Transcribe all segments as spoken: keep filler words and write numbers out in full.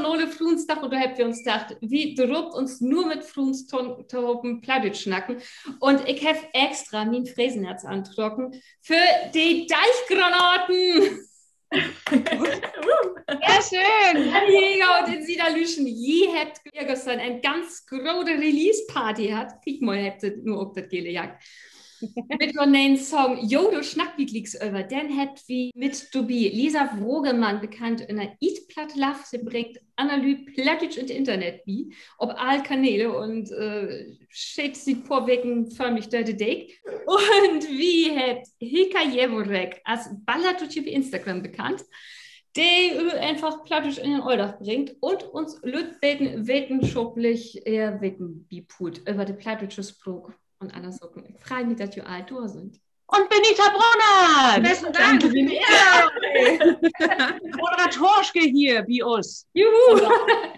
internationale Fruunsdag un dor hebbt wi uns dacht, wi draapt uns nu mit Fruuns to-, tohopen Plattdüütsch snacken. Un ik heff extra mien Fresenhemd antrocken för de Deichgranaten. Sehr schön. Daniela un Sina Lüschen, ji hebbt güstern en ganz grote Release-Party hatt. Kiek mal, hebbt se nu ok dat gele Jack. Mit so'n ne'en Song, jo, dor snackt wi glieks över. Denn hebbt wi mit dorbi Lisa Wrogemann, bekannt ünner Eat Platt Love. Se bringt anner Lüüd Plattdüütsch in't Internet bi, op all Kanäle un, äh, scheet siet poor Weken förmlich dör de Deek. Un wi hebbt Hilka Jeworrek, as Balladutje bi Instagram bekannt, de, äh, eenfach Plattdüütsch in den Alldag bringt un uns lütt beten wetenschaplich ehr Weten bipuult över de plattdüütsche Spraak un anner Saken. Ik frei mi, dat ji all dor sünd. Un Benita Brunnert. Besten Dank. Moderatorske hier bi us. Juhu.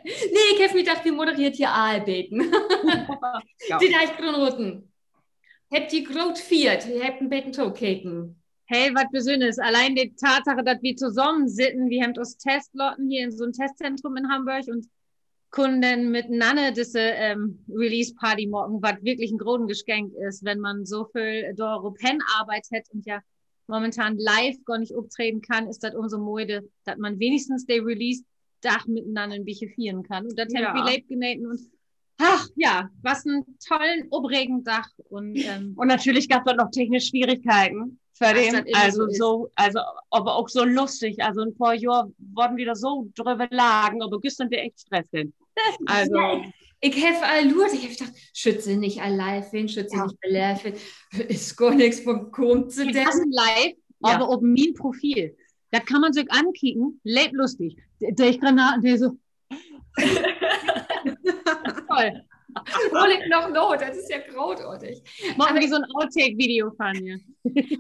Nee, ik heff mi dacht, wi modereert hier all beten. De Deichgranaten. Hebbt ji groot fiert? Wi hebbt en beten tokeken. Heel wat Besünners. Alleen de Tatsache, dat wi tosamen sitten, wi hebbt us testen laten hier in so'n Testzentrum in Hamborg un kunnen denn mitenanner disse, ähm, Release-Party maken, wat wirklich en groten Geschenk is, wenn man so veel dorop henarbeidt hett un ja momentan live gor nich optreden kann, is dat umso moier, dat man wenigstens de Release-Dag mitenanner en beten fiern kann. Un dat hebbt wi leep geneten un, ach ja, was en tollen, opregen Dag. Un, ähm, un natürlich gaff dat noch technische Schwierigkeiten vördem. Also so, also, aver ok so lustig. Also en poor Johr wurrn wi dor so dröver lachen, aver güstern weer echt Stress denn. Also ik heff al luurt, ik heff dacht, schüllt se nich al live ween, schüllt se nich al live ween. Is gor nix, wo kummt se denn? Dat is live, aver op mien Profil. Dat kann man sük ankieken, leep lustig. De, de Granaten, de so. Toll. Hool ik noch na, dat is ja grootartig. Maken wi so'n Outtake-Video van, ja.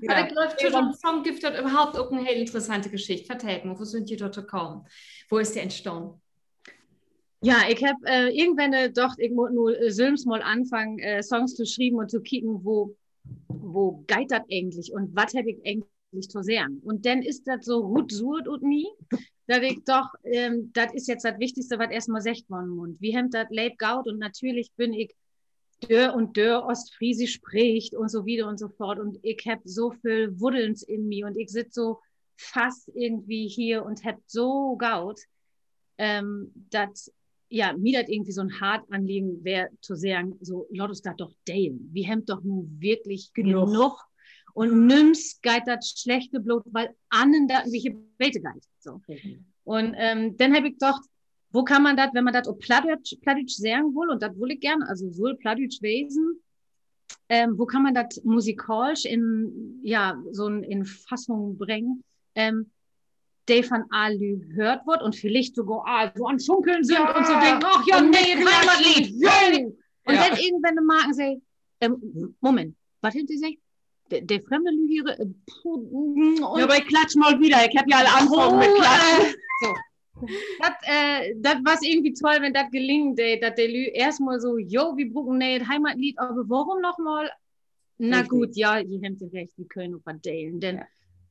Aver ik glööv, to so'n Song gifft dat överhaupt ok en heel interessante Geschicht. Vertell mal, wo sünd ji dor to kamen? Wo is de entstahn? Ja, ik heff, äh, irgendwenn, äh, dacht, ik mutt nu, äh, sülvst mal anfangen, äh, Songs to schrieven un to kieken, wo, wo geiht dat egentlich un wat heff ik egentlich to seggen. Un denn is dat so rutsuurt ut mi, dat ik doch, ähm, dat is jetzt dat Wichtigste, wat eerstmal seggt worrn mutt. Wi hebbt dat leep goot un natürlich bün ik dör un dör oostfreesch prägt un so wieder un so foort. Un ik heff so veel Wuddeln in mi un ik sitt so fast irgendwie hier un heff so goot, ähm, dat, ja, mi dat irgendwie so'n Hartanliegen weer to seggen, so, laat us dat doch delen. Wi hebbt doch nu wirklich genoog. Un nüms geiht dat slechter, bloot wiel annern dat en beten beter geiht. So. Un, ähm, denn heff ik dacht, wo kann man dat, wenn man dat op Plattdüütsch, Plattdüütsch seggen wull, un dat wull ik geern, also sull Plattdüütsch wesen, ähm, wo kann man dat musikalisch in, ja, so'n, in Fassung bringen, ähm, de van all Lüüd höört word un villicht sogor all so an Schunkeln sünd un so denken, ach ja, nee, Heimatlied, jo. Un denn irgendwenn marken se, ähm, Moment, wat hebbt se seggt? De, de fremde Lüüd hier, äh, puh, mm, ja, aver ik klatsch mal wieder. Ik heff ja al anfungen mit Klatschen. So. Dat, äh, dat was irgendwie toll, wenn dat gelingen dee, dat de Lüüd eerstmal so, jo, wi bruukt en nee'et Heimatlied, aver worüm noch mal? Na goot, ja, ji hebbt recht, wi köönt ok wat delen. Denn,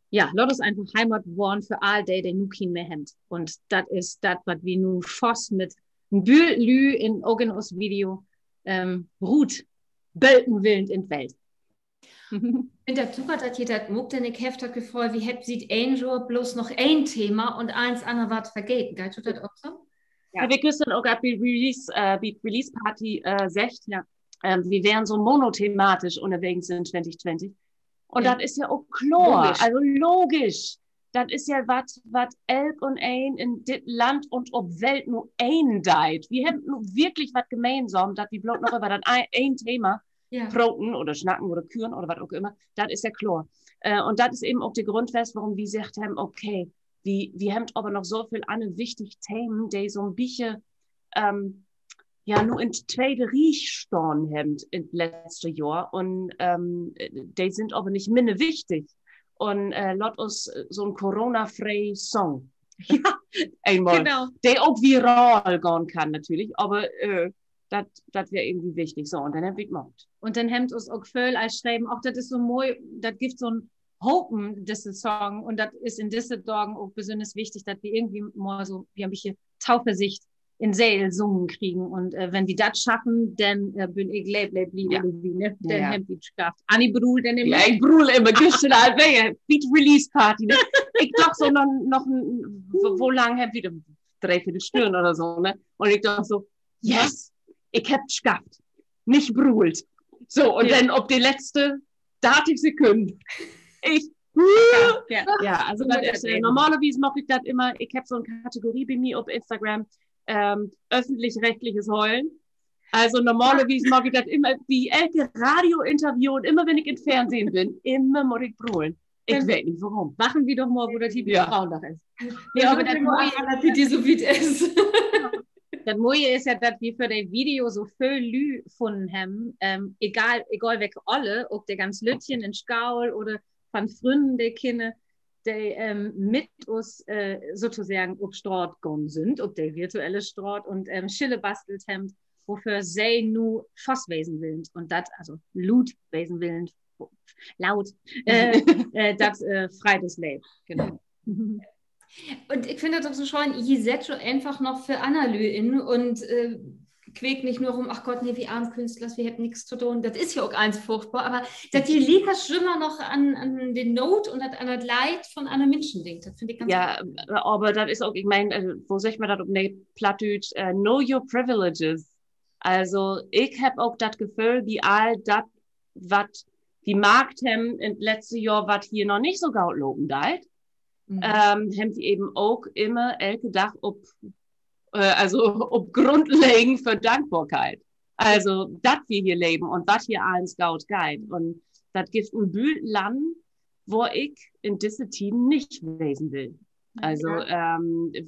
ja, laat us eenfach Heimat worrn för all de, de nu kien mehr hebbt. Un dat is dat, wat wi nu fast mit en Bült Lüüd in, ok in us Video, ähm, rutbölken willen in de Welt. Finn dat super, dat ji dat maakt, denn ik heff dat Geföhl, wi hebbt siet een Johr blots noch een Thema un allens anner warrt vergeten. Geiht di dat ok so? Ja, wi güstern ok, heff bi Release, äh, bi Release Party, äh, seggt, ja, ähm, wi weren so monothematisch ünnerwegens in twintig twintig. Un dat is ja ok kloor, also logisch. Dat is ja wat, wat elk un een in dit Land un op Welt nu een deit. Wi hebbt nu wirklich wat gemeensam, dat wi bloot noch över dat ei-, een Thema proten oder snacken oder küren oder wat ok ümmer. Dat is ja kloor. Äh, un dat is even ok de Grund west, worüm wi seggt hebbt, okay, wi, wi hebbt aver noch so veel anner wichtig Themen, de so'n beten, ähm, ja, nu in de tweede Rieg stahn hebbt in 't letzte Johr. Un, ähm, de sünd aver nich minner wichtig. Un, äh, laat us, äh, so'n Corona-free Song eenmal, de ok viral gahn kann natürlich, aver, äh, dat, dat weer irgendwie wichtig. So, un denn hebbt wi 't maakt. Un denn hebbt us ok völ al schreven, och, dat is so moi, dat gifft so'n hopen, disse Song. Un dat is in disse Dagen ok besünners wichtig, dat wi irgendwie mal so, wi en beten Tauversicht in Seel sungen kriegen. Un wenn wi dat schaffen, denn bün ik leev, leev, leev, ne? Denn hebbt wi 't schafft. Anni brull denn immer. Ja, ik brull immer. Güstern al weer, bi de Release-Party, ne? Ik doch so noch, noch, wo lang hebbt wi, dreeviertel Stünn oder so, ne? Un ik doch so, yes, ik heff 't schafft. Nich brullt. So, un denn op de letzte dartig Sekünnen. Ik, ja, also dat is, normalerwies maak ik dat immer, ik heff so 'n Kategorie bi mi op Instagram, öffentlich-rechtliches Heulen. Also normalerwies maak ik dat immer bi elke Radiointerview un immer, wenn ik in't Fernsehen bün, immer mutt ik brullen. Ik weet nich, worüm. Wachten wi doch mal, wo dat hier bi Frauendag is. Nee, aver dat, dat di so wiet is. Dat Moje is ja, dat wi för de Video so vööl Lüüd funnen hebben, egal, egal welke Oller, ok de ganz Lüttjen in School oder van Frünnen, de Kinner, de mit us sotoseggen op Straat gahn sünd, op de virtuelle Straat un Schiller bastelt hebben, woför se nu fass wesen willen. Un dat, also luut wesen willen, laut, dat freit us leev. Genau. Un ik finn dat ok so schöön, ji sett jo eenfach noch för anner Lüüd in un quäkt nich nur rum: Ach Gott, nee, wi arm Künstlers, wi hebbt nix to doon. Dat is ja ok allens furchtbor, aver dat ji liekers jümmer noch an, an de Noot un dat, an dat Leed von anner Minschen denkt, dat finn ik ganz, ja, aver dat is ok, ik meen, wo seggt man dat op Plattdüütsch? Know your privileges. Also ik heff ok dat Geföhl, bi all dat, wat wi maakt hebben in't letzte Johr, wat hier noch nich so goot lopen deit, hebbt wi even ok immer elke Dag op, also op Grund legen för Dankbarkeit. Also dat wi hier leven un wat hier allens goot geiht. Un dat gifft en Bült Lannen, wo ik in disse Tieden nich wesen will. Also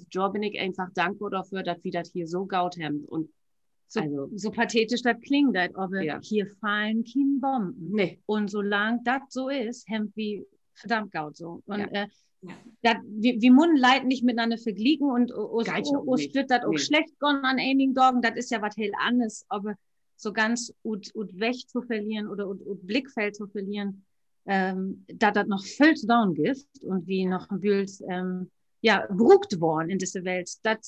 dor bün ik eenfach dankbor dorför, dat wi dat hier so goot hebben. Un so pathetisch dat klingen deit, aver hier fallen kien Bomben. Un solang dat so is, hebbt wi verdammt goot so. Un dat, wi, wi mutten Leed nich mit'nanner verglieken un us deit dat ok slecht gahn an enigen Dagen, dat is ja wat heel anners, aver so ganz ut, ut Weg to verleren oder ut, ut Blickfeld to verleren, dat dat noch vööl to doon gifft un wi noch en Bült, ja, bruukt worrn in disse Welt. Dat,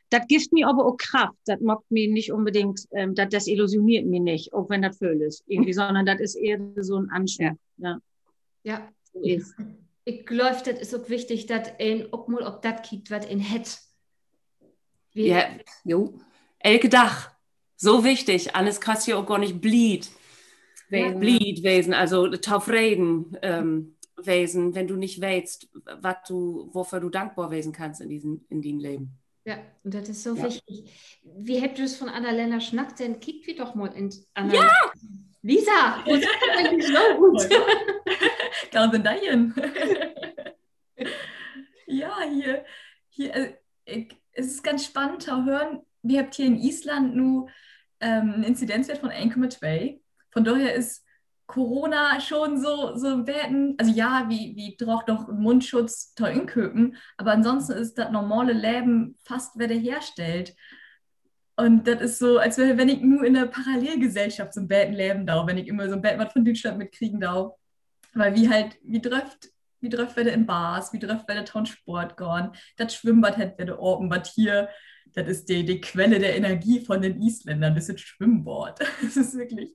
dat gifft mi aver ok Kraft. Dat maakt mi nich unbedingt, dat desillusioneert mi nich, ok wenn dat vööl is irgendwie, sonnern dat is ehr so 'n Anschub. Ja. Ja. So is. Ik glööv, dat is ok wichtig, dat een ok mal op dat kiekt, wat een hett. Ja, jo. Elke Dag. So wichtig. Anners kannst du ja ok gor nich blied, blied wesen, also tofreden wesen, wenn du nich weetst, wat du, woför du dankbor wesen kannst in dien, in dien Leven. Ja, un dat is so wichtig. Wi hebbt jüst von anner Länner snackt, denn kiekt wi doch mal in anner. Lisa, wo süht dat denn so ut? Gau denn dorhen. Ja, hier, hier, ik, es is ganz spannend to hören. Wi hebbt hier in Island nu en Inzidenzwert von een Komma twee. Von dorher is Corona schon so, so 'n beten, also ja, wi, wi draagt noch Mundschutz to inköpen, aver ansonsten is dat normale Leven fast wedder herstellt. Un dat is so, as wenn, wenn ik nu in 'ne Parallelgesellschaft so 'n beten leven do, wenn ik immer so 'n beten wat von Düütschland mitkriegen do. Wiel wi halt, wi dröfft, wi dröfft wedder in Bars, wi dröfft wedder to'n Sport gahn. Dat Swimmbad hett wedder open, wat hier, dat is de, de Quelle der Energie von den Isländern, dat is dat Swimmbad. Dat is wirklich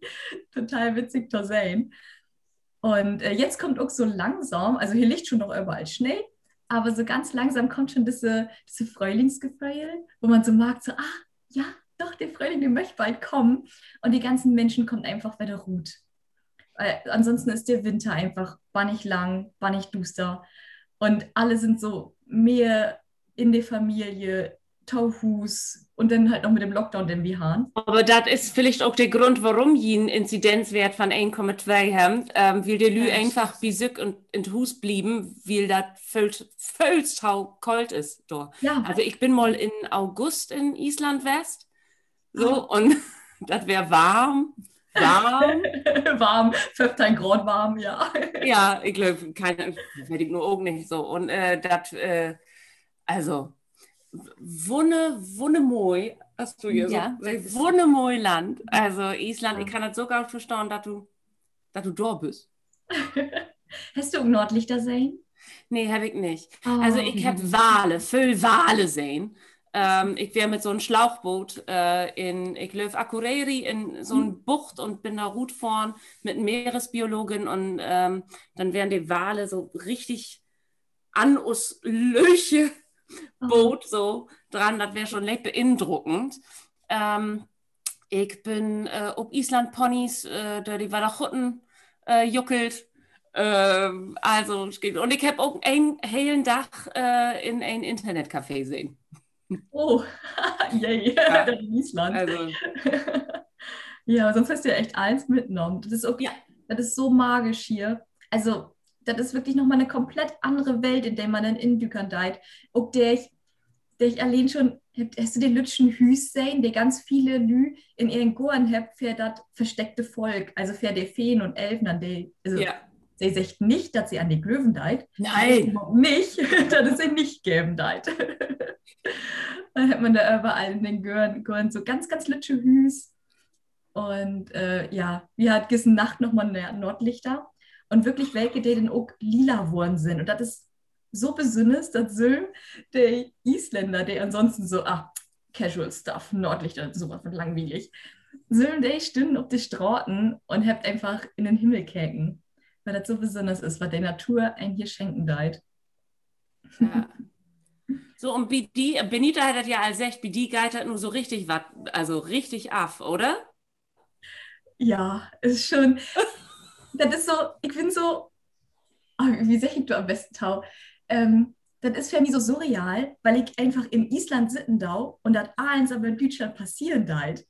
total witzig to sehn. Un jetzt kummt ok so langsam, also hier liggt schon noch överall Snee, aver so ganz langsam kummt schon disse, disse Fröhlingsgeföhl, wo man so markt, so, ah, ja, doch, de Fröhling, de möcht bald kamen. Un de ganzen Minschen kaamt eenfach wedder rut. Ansonsten is de Winter eenfach bannig lang, bannig duuster. Un alle sünd so mehr in de Familie, to Huus un denn halt noch mit den Lockdown, den wi harrn. Aver dat is villicht ok de Grund, worüm ji en Inzidenzwert von een Komma twee hebbt, wiel de Lüüd eenfach bi sük in't Huus blieven, wiel dat völs, völs to koolt is dor. Also ik bün mal in August in Island west. So, un dat weer warm, warm. Warm, föffteihn Graad warm, ja. Ja, ik glööv, keen, weet ik nu ok nich so. Un dat, also, wunner-, wunnermoi, as du hier so, wunnermoi Land. Also Island, ik kann dat so goot verstahn, dat du, dat du dor büst. Hest du ok Noordlichter sehn? Nee, heff ik nich. Also ik heff Wale, vööl Wale sehn. Ik weer mit so'n Slauchboot in, ik glööv, Akureyri in so'n Bucht un bün dor rutfohren mit Meeresbiologin un denn weren de Wale so richtig an us lüttje Boot so dran. Dat weer schon leep beindruckend. Ik bün op Island Ponys dör de Wadderschutten juckelt. Also, un ik heff ok en helen Dag in en Internetcafé seten. Oh, jee, dat in Island. Ja, sünst hest du ja echt allens mitnahmen. Dat is ok, dat is so magisch hier. Also, dat is wirklich noch mal 'ne komplett annere Welt, in de man denn indükern deit. Ok de, de alleen schon, hest du de lüttjen Hüüs sehn, de ganz vele Lüüd in ehren Goorn hebbt för dat versteckte Volk, also för de Feen un Elfen, an de, also, se seggt nich, dat se an de glöven deit. Nee, nich, dat dat se nich geven deit. Denn hett man dor överall in den Goorn, Goorn so ganz, ganz lüttje Hüüs. Un ja, wi harrn güstern Nacht noch mal Noordlichter. Un wirklich welke, de denn ok lila worrn sünd. Un dat is so besünners, dat sülvst de Isländer, de ansonsten so, ah, casual stuff, Noordlichter, so wat von langwielig, sülvst de stünnen op de Straten un hebbt eenfach in den Himmel keken, wiel dat so besünners is, wat de Natur een hier schenken deit. So, un bi di, Benita hett dat ja al seggt, bi di geiht dat nu so richtig wat, also richtig af, oder? Ja, is schon. Dat is so, ik finn so, oh, wo segg ik dat an'n besten, Tau? Dat is för mi so surreal, wiel ik eenfach in Island sitten do un dat allens aver in Düütschland passeren deit.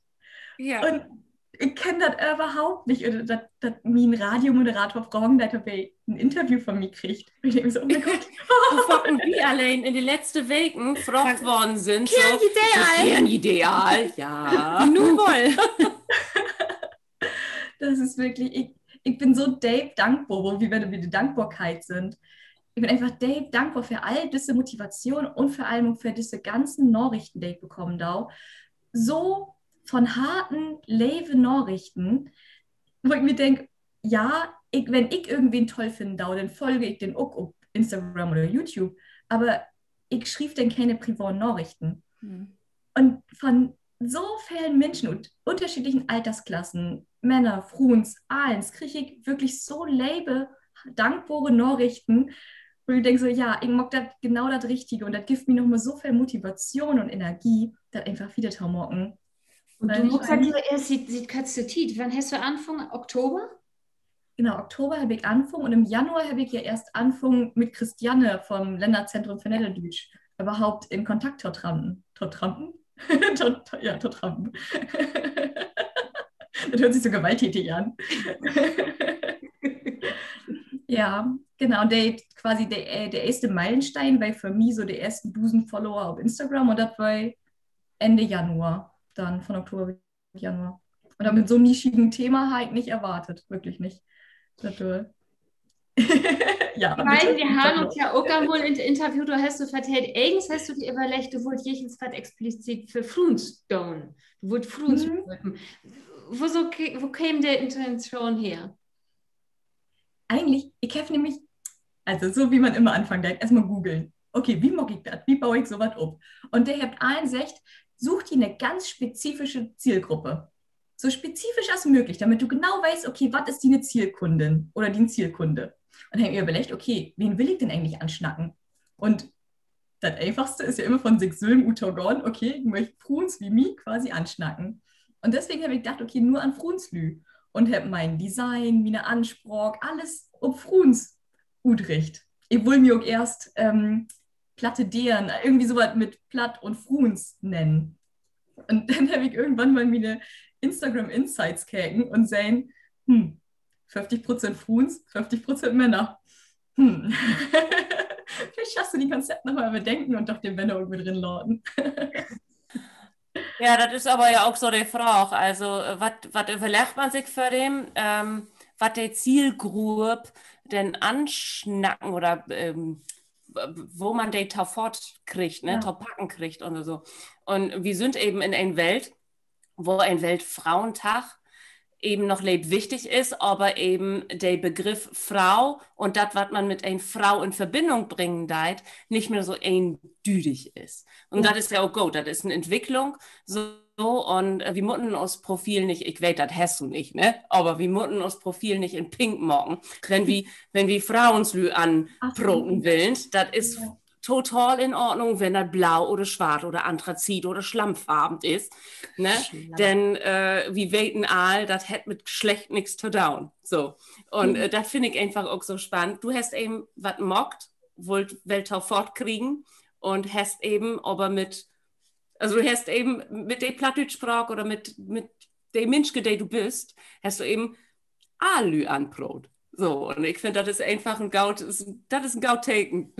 Un ik kenn dat överhaupt nich, oder dat, dat mi en Radiomoderator fragen deit, of he en Interview von mi kriggt. Ik denk so, oh mien Gott. Wo faken wi alleen in de letzte Weken fraagt worrn sünd, so, keen Idee, ja. Nu woll. Dat is wirklich, ik, ik bün so deep dankbor, wo wi wedder bi de Dankborkeit sünd. Ik bün eenfach deep dankbor för all düsse Motivation un vör allem ok för düsse ganzen Narichten, de ik bekamen do. So von Harten leve Narichten, wo ik mi denk, ja, ik, wenn ik irgendwen toll finnen do, denn folg ik den ok op Instagram oder YouTube. Aver ik schriev denn kene privaten Narichten. Un von so velen Minschen ut ünnerscheedlichen Altersklassen, Männer, Fruens, allens, krieg ik wirklich so leve, dankbore Narichten, wo ik denk so, ja, ik maak dat genau dat Richtige un dat gifft mi noch mal so veel Motivation un Energie, dat eenfach wieder to maken. Un du maakst dat ja eerst siet, siet korte Tiet. Wann hest du anfungen? Oktober? Genau, Oktober heff ik anfungen un in'n Januar heff ik ja eerst anfungen, mit Christiane von Lännerzentrum för Nedderdüütsch överhaupt in Kontakt to traden. To traden? To, to, ja, to traden. Dat höört sik so gewalttätig an. Ja, genau, de, quasi de, de eerste Meilenstein weer för mi so de eersten dusend Follower op Instagram un dat weer Enn Januar, denn von Oktober bit Januar. Un denn mit so'n nischigen Thema harr ik nich erwartet, wirklich nich. Dat, äh, ja, ik meen, wi harrn uns ja ok al mal in 't Interview, dor hest du vertellt, egens hest du di överleggt, du wullt jichtens wat explizit för Fruens doon. Du wullt Fruens helpen. Wo so ke-, wo keem de Intention her? Egentlich, ik heff nämlich, also so wie man immer anfangen deit, eerstmal googeln. Okay, wie maak ik dat? Wie bau ik so wat op? Un de hebbt allen seggt, such di 'ne ganz spezifische Zielgruppe. So spezifisch as mööglich, dormit du genau weetst, okay, wat is diene Zielkundin oder dien Zielkunde? Un heff mi överleggt, okay, wen will ik denn egentlich ansnacken? Un dat Eenfachste is ja immer von sik sülm uttogahn, okay, ik möcht Fruens wie mi quasi ansnacken. Un deswegen heff ik dacht, okay, nur an Fruenslüüd. Un heff mien Design, miene Anspraak, alles op Fruens utricht. Ik wull mi ok eerst, ähm, platte Deern, irgendwie so wat mit Platt un Fruens nennen. Un denn heff ik irgendwann mal miene Instagram Insights keken un sehn, hm, föfftig Prozent Fruens, föfftig Prozent Männer. Hm. Villicht schullst du dien Konzept noch mal överdenken un doch de Männer ok mit rinlaten. Ja, dat is aver ja ok so de Fraag. Also, äh, wat, wat överleggt man sik vördem, ähm, wat de Zielgrupp denn ansnacken oder, ähm, w-, wo man de to faat kriggt, ne, to packen kriggt oder so. Un wi sünd even in en Welt, wo en Weltfrauentag even noch leep wichtig is, aver even de Begriff Fro un dat, wat man mit en Fro in Verbindung bringen deit, nich mehr so eendüdig is. Un dat is ja ok goot, dat is en Entwicklung, so, un, äh, wi mutten us Profil nich, ik weet, dat hest du nich, ne? Aver wi mutten us Profil nich in Pink maken, wenn wi, wenn wi Froenslü anproten willen. Dat is total in Ordnung, wenn dat blau oder swart oder anthrazit oder slammfarven is, ne? Denn, äh, wi weten all, dat hett mit Geschlecht nix to doon. So. Un, äh, dat finn ik eenfach ok so spannend. Du hest even wat maakt, wullt well to faat kriegen un hest even aver mit, also du hest even mit de plattdüütsch Spraak oder mit, mit de Minschen, de du büst, hest du even all Lüüd anproot. So, un ik finn, dat is eenfach en goot, dat is en goot Teken.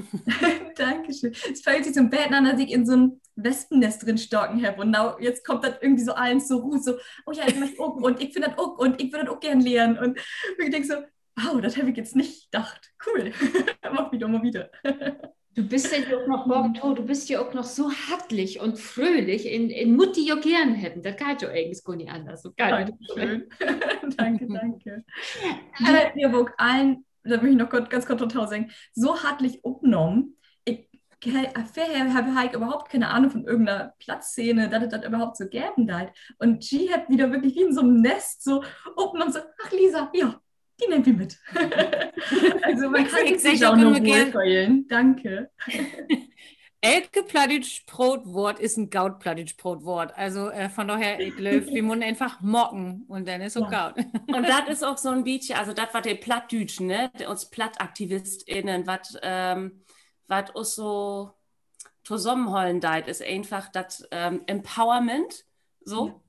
Dankeschön. Dat föhlt sik so 'n beten an, as ik in so 'n Wespennest drin staken heff. Un nu, nu kummt dat irgendwie so allens so rut. So, oh ja, ik mag ok un ik finn dat ok un ik würr dat ok geern lehren. Un ik denk so, wow, dat heff ik nu nich dacht. Cool. Maak wi doch mal wieder. Du büst ja ok noch, Borgto, du büst ja ok noch so hartlich un fröhlich. Een, een mutt di ja ok geern hebben. Dat geiht ja egens gor nich anners. So geil. Danke, danke. Aver ok allen, dat mutt ik noch ganz kort total seggen, so hartlich opnahmen. Ik, vörher heff, harr ik överhaupt keen Ahnung von irgendeen Plattszen, dat dat överhaupt so geven deit. Un ji hebbt mi dor wirklich wie in so 'n Nest so opnahmen, so, ach, Lisa, ja, de nehmt wi mit. Also, man kann sik ok immer geern föhlen. Danke. Elke plattdüütsch Prootwoort is en goot plattdüütsch Prootwoort. Also, äh, von dorher, ik glööv, wi mutten eenfach maken un denn is ok goot. Un dat is ok so 'n bietje, also dat, wat de Plattdüütschen, ne, de, uns Plattaktivistinnen, wat, ähm, wat us so tosamenhollen deit, is eenfach dat, ähm, Empowerment, so,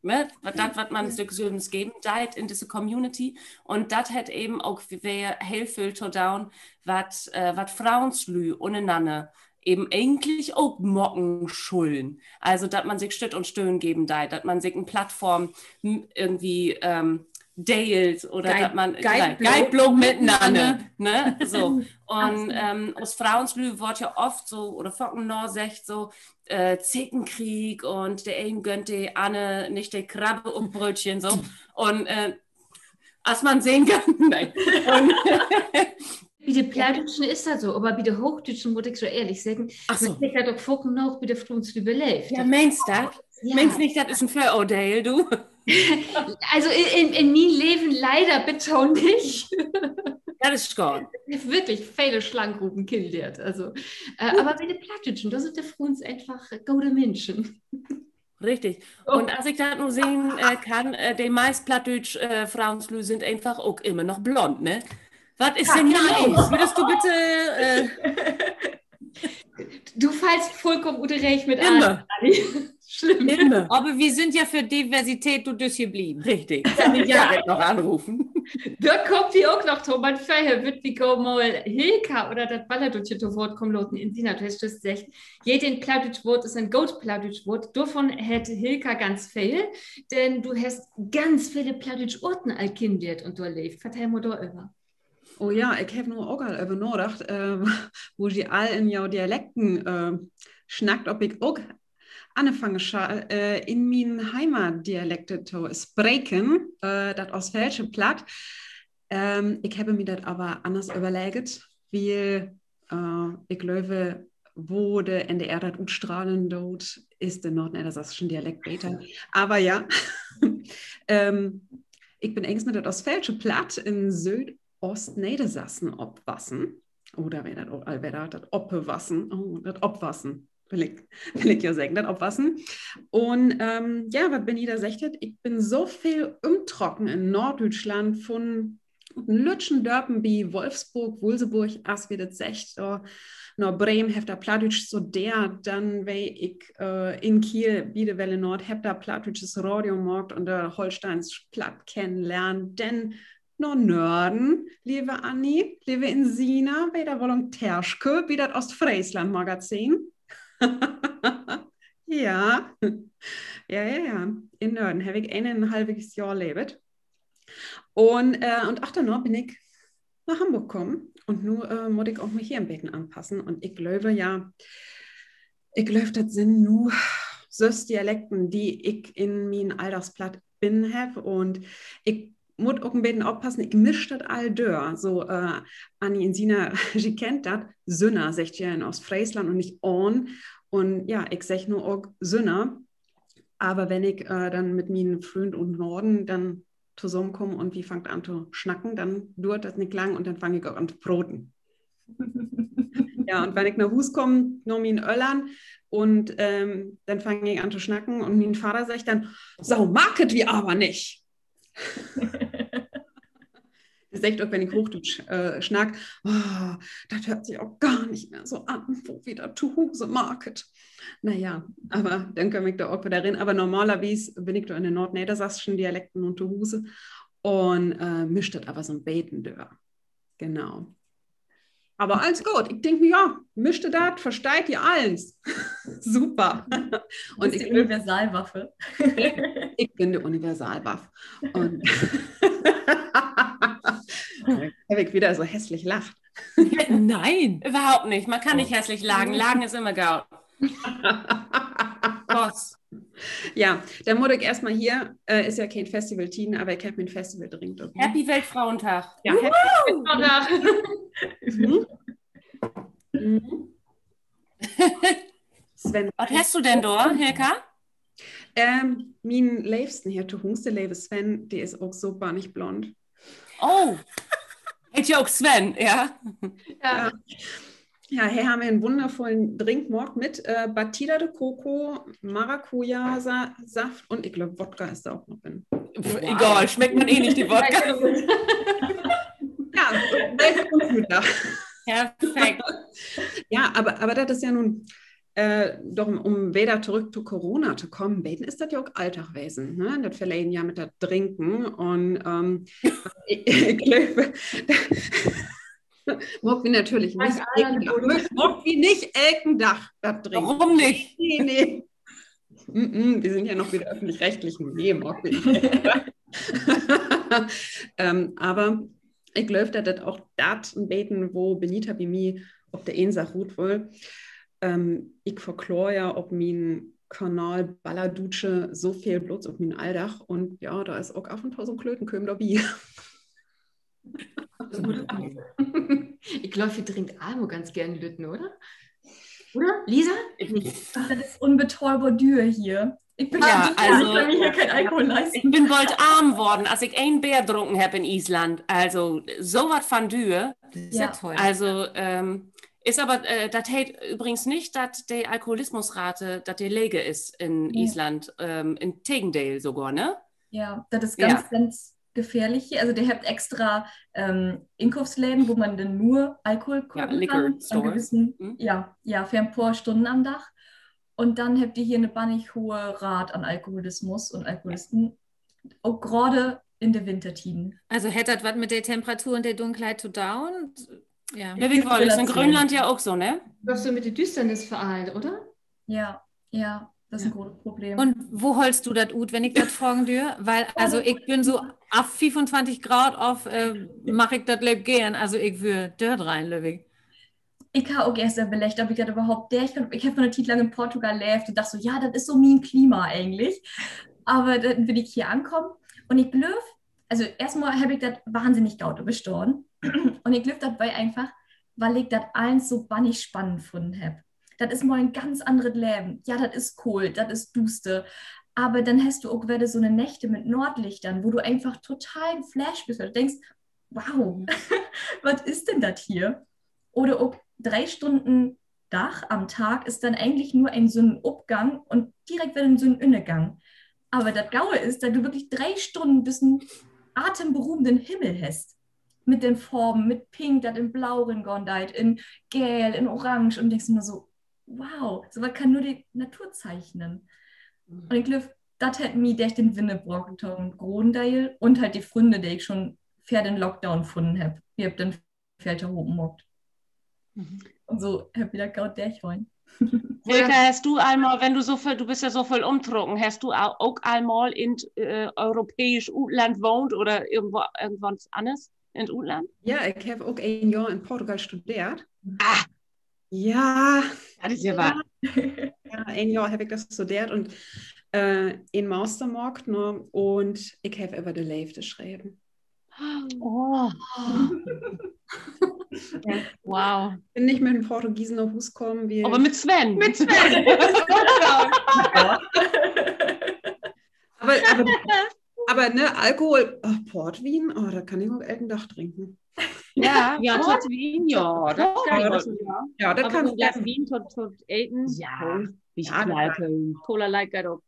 ne? Dat, wat man sik sülvens geven deit in disse Community. Un dat hett even ok weer heel vööl to doon, wat, äh, wat Froenslüüd ünnernanner even egentlich ok maken schullen. Also, dat man sik Stütt un Stöhn geven deit, dat man sik en Plattform irgendwie, ähm, deelt oder dat man, geiht blot mitnanner, ne? So. Un, ähm, us Froenslüüd word ja oft so, oder faken naseggt so, äh, Zickenkrieg un de een gönnt de anner nich de Krabbe op't Brötchen, so. Un, äh, as man sehn kann, nee. Bi de Plattdüütschen is dat so, aver bi de Hoochdüütschen, mutt ik so ehrlich seggen, ik krieg dat ok faken noch bi de Froenslüüd beleevt. Ja, meenst dat? Meenst nich, dat is en Vöroordeel, du? Also in, in, in mien Leven leider bet nu nich. Dat is schaad. Ik heff wirklich vele Slangengropen kennenlehrt. Also, äh, aver bi de Plattdüütschen, dor sünd de Froens eenfach gode Minschen. Richtig. Un as ik dat nu sehn, äh, kann, äh, de meist plattdüütsch, äh, Froenslüüd sünd eenfach ok immer noch blond, ne? Wat is denn hier los? Würdest du bitte, äh, Du fallst vullkamen ut de Reeg mit an, Anni. Slimm. Aver wi sünd ja för Diversität, du dürst hier blieven. Richtig. Kann ik ja noch anropen. Dor kaamt wi ok noch to, man vörher wüllt wi gor mal Hilka oder dat Ballerdütje to Woort kamen laten. Insina, du hest jüst seggt, jeden plattdüütsch Woort is en goot plattdüütsch Woort. Dorvon hett Hilka ganz veel, denn du hest ganz vele plattdüütsch Oorten al kennenlehrt un dörleevt. Vertell mal doröver. Oh ja, ik heff nu ok al över nadacht, äh, wo ji all in jo Dialekten, äh, snackt, of ik ok anfangen schall, äh, in mien Heimatdialekte to spreken, äh, dat oostfäälsche Platt. Ähm, ik heff mi dat aver anners överleggt, wiel, äh, ik glööv, wo de N D R dat utstrahlen doot, is de noordneddersassischen Dialekt beter. Aver ja, ähm, ik bün egens mit dat oostfäälsche Platt in Süüd- Oostneddersassen opwassen. Oder weer dat al wedder dat Opwassen? Oh, dat Opwassen, will ik, will ik ja seggen, dat Opwassen. Un, ähm, ja, wat Benita seggt hett, ik bün so veel ümtrocken in Noorddüütschland, vun en lüttjen Dörpen bi Wolfsburg, Wulseburg, as wi dat seggt, dor na Bremen, heff dor Plattdüütsch studeert, denn weer ik, äh, in Kiel bi de Welle Nord, heff dor plattdüütsches Radio maakt un de holsteiensch Platt kennenlehrt, denn na Nörden, leve Anni, leve Insina, weer dor Volontärsche bi dat Oostfreesland-Magazin. Ja. Ja, ja, ja. In Nörden heff ik eenunhalvigs Johr leevt. Un, äh, un achterna bün ik na Hamborg kamen. Un nu, äh, mutt ik ok mi hier en beten anpassen. Un ik glööv, ja, ik glööv, dat sünd nu söss Dialekten, de ik in mien Alldagsplatt binnen heff. Un ik mutt ok en beten oppassen, ik misch dat all dör. So, äh, Anni Insina, ji kennt dat, sünner, seggt ji in Oostfreesland un nich ahn. Un ja, ik segg nu ok sünner. Aver wenn ik, äh, denn mit mien Fründ ut Norden denn tosamenkaam un wi fangt an to snacken, denn duert dat nich lang un denn fang ik ok an to proten. Ja, un wenn ik na Huus kaam, na mien Öllern, un, ähm, denn fang ik an to snacken un mien Vader seggt denn: So, maakt wi aver nich. De seggt ok, wenn ik Hoochdüütsch, äh, snack: Oh, dat höört sik ok gor nich mehr so an, wo wi dat to Huus maakt. Na ja, aver denn kaam ik dor ok wedder rin. Aver normalerwies bün ik dor in de noordneddersassischen Dialekten nu to Huus un, äh, misch dat aver so 'n beten dör. Genau. Aver allens goot. Ik denk mi, ja, mischt dat, versteiht ji allens. Super. Un ik bün de Universalwaffe. Ik bün de Universalwaff. Un heff ik wedder so hässlich lacht? Nee, överhaupt nich. Man kann nich hässlich lachen. Lachen is jümmer goot. Ja, denn mutt ik eerstmal hier, äh, is ja keen Festivaltieden, aver ik heff mien Festivaldrink dorbi. Happy Weltfrauentag. Ja, happy Weltfrauentag. Sven. Wat hest du denn dor, Hilka? Ähm, mien Leevsten hier to Huus, de leve Sven, de is ok so bannig blond. Oh, heet ja ok Sven, ja? Ja. Ja, he harr mi en wunnervullen Drink maakt mit, äh, Batida de Coco, Maracuja-Sa-, Saft un ik glööv, Wodka is dor ok noch in. Pff, egal, smeckt man eh nich, de Wodka. Ja, dat is ok wedder. Perfekt. Ja, aver, aver dat is ja nu, äh, doch, üm wedder torüch to Corona to kamen, beten is dat ja ok Alldag wesen, ne? Dat verleden Johr mit dat Drinken un, ähm, ik, ik glööv, maakt wi natürlich nich elken Dag. Maakt wi nich elken Dag, dat Drinken. Worüm nich? Nee, nee. Mm, wi sünd ja noch bi de Öffentlich-Rechtlichen. Nee, maakt wi nich. Ähm, aver ik glööv, dat dat ok dat en beten, wo Benita bi mi op de Ensag rut wull. Ähm, ik verkloor ja op mien Kanal Ballerdutsche so veel bloots op mien Alldag. Un ja, dor is ok af un to so 'n Klötenkööm dorbi. Ik glööv, wi drinkt all mal ganz geern Lütten, oder? Oder, Lisa? Dat is unbetaalbar düer hier. Ik bün, ja, also, ik kann mi hier keen Alkohol leisten. Ik bün bold arm worrn, as ik een Beer drunken hebb in Island. Also, so wat van düer. Also, ähm, is aver, äh, dat heet übrigens nich, dat de Alkoholismusrate, dat de leger is in Island. Ähm, in Tegendeel sogor, ne? Ja, dat is ganz, ganz gefährlich hier. Also, de hebbt extra, ähm, Inkoopsläden, wo man denn nur Alkohol köpen kann, an gewissen, ja, ja, för en poor Stunnen an Dag. Un denn hebbt de hier 'ne bannig hoge Raat an Alkoholismus un Alkoholisten, ok graad in de Wintertieden. Also, hett dat wat mit de Temperatur un de Dunkelheit to doon? Ja, ik glööv, is in Gröönland ja ok so, ne? Dat is so mit de Düüsternis vör allen, oder? Ja, ja, dat is en grotes Problem. Un wo hollst du dat ut, wenn ik dat fragen dörv? Wiel, also, ik bün so af fiefuntwintig Graad of, äh, mag ik dat leep geern. Also, ik wöör dörtreihn, glööv ik. Ik harr ok eerst överleggt, of ik dat överhaupt dörchkaam. Ik heff mal 'ne Tiet lang in Portugal leevt un dacht so, ja, dat is so mien Klima egentlich. Aver denn bün ik hier ankamen un ik glööv, also eerstmal heff ik dat wahnsinnig goot överstahn. Un ik glööv, dat weer eenfach, wiel ik dat allens so bannig spannend funnen hebb. Dat is mal en ganz anneret Leven. Ja, dat is koolt, dat is duuster. Aver denn hest du ok wedder so 'ne Nächte mit Noordlichtern, wo du eenfach total geflasht büst, wiel du denkst, wow, wat is denn dat hier? Oder ok dree Stunnen Dag, am Dag is denn egentlich nur en Sünnenopgang un direkt wedder en Sünnenünnergang. Aver dat Gode is, dat du wirklich dree Stunnen düssen atemberaubenden Himmel hest. Mit den Farven, mit Pink, dat in Blau ringahn deit, in Geel, in Orange un denkst immer so, wow, so wat kann nur de Natur zeichnen. Un ik glööv, dat hett mi dörch den Winter brocht, to'n groten Deel. Un halt de Frünnen, de ik schon vör den Lockdown funnen hebb. Wi hebbt denn veel tohopen maakt. Un so hebbt wi dat goot dörchhollen. Hilka, hest du al mal, wenn du so veel, du büst ja so veel ümtrocken, hest du al, ok al mal in't, äh, europääsch Utland wahnt oder irgendwo, irgendwo anners in't Utland? Ja, ik heff ok een Johr in Portugal studeert. Ah! Ja, dat is ja wat. Ja, een Johr heff ik dor studeert un, äh, en Master maakt, ne? Un ik heff över de Leevde schreven. Oh. Ja. Wow. Bün nich mit en Portugiesen na Huus kamen, wi... Aver mit Sven. Mit Sven. Aver, aver, aver, ne, Alkohol, oh, Portwien, oh, dat kann ik ok elken Dag drinken. Ja, ja, Portwien, ja, dat kann ik ok, ja. Ja, dat kann ik. Glas Wien to, to eten. Ja. Wi Kneipe, Cola Light geiht ok.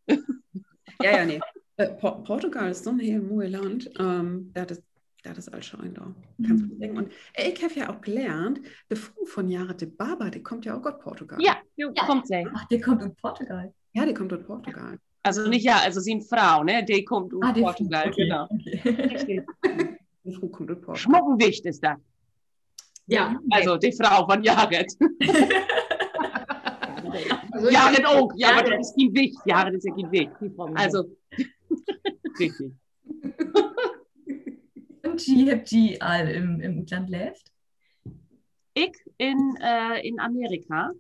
Ja, ja, nee. Äh, Po-, Portugal is so'n heel moi Land. Ähm, dat is, dat is al schöön dor. Kannst du denken. Un, äh, ik heff ja ok lernt, de Fru von Yared Dibaba, de kummt ja ok ut Portugal. Ja, jo, kummt se. Ach, de kummt ut Portugal. Ja, de kummt ut Portugal. Also nich, ja, also sien Fru, ne? De kummt ut Portugal, genau. De Fru kummt ut Portugal. Smucken Wicht is dat. Ja. Also, de Fru von Yared. Yared ok, ja, aver dat is kien Wicht. Yared is ja kien Wicht. Also, richtig. Un ji, hebbt ji al in, in Utland leevt? Ik in, äh, in Amerika.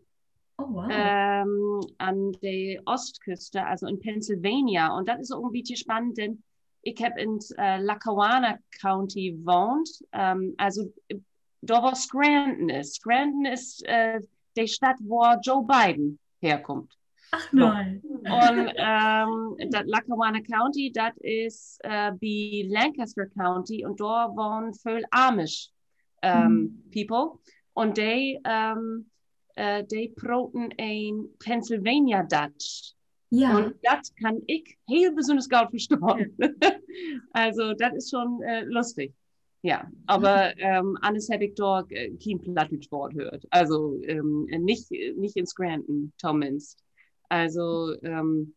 Oh, wow. Ähm, an de Ostküste, also in Pennsylvania. Un dat is ok en bietje spannend, denn ik heff in, äh, Lackawanna County wahnt. Ähm, also, äh, dor, wo Scranton is. Scranton is, äh, de Stadt, wo Joe Biden herkummt. Ach, nee. Un, ähm, dat Lackawanna County, dat is, äh, bi Lancaster County un dor wahnen völ Amish, ähm, People. Un de, ähm, äh, de proten en Pennsylvania Dutch. Ja. Un dat kann ik heel besünners goot verstahn. Also, dat is schon, äh, lustig. Ja, aver, ähm, anners heff ik dor, äh, kien plattdüütsch Woort höört. Also, ähm, nich, nich in Scranton, tominnst. Also, ähm,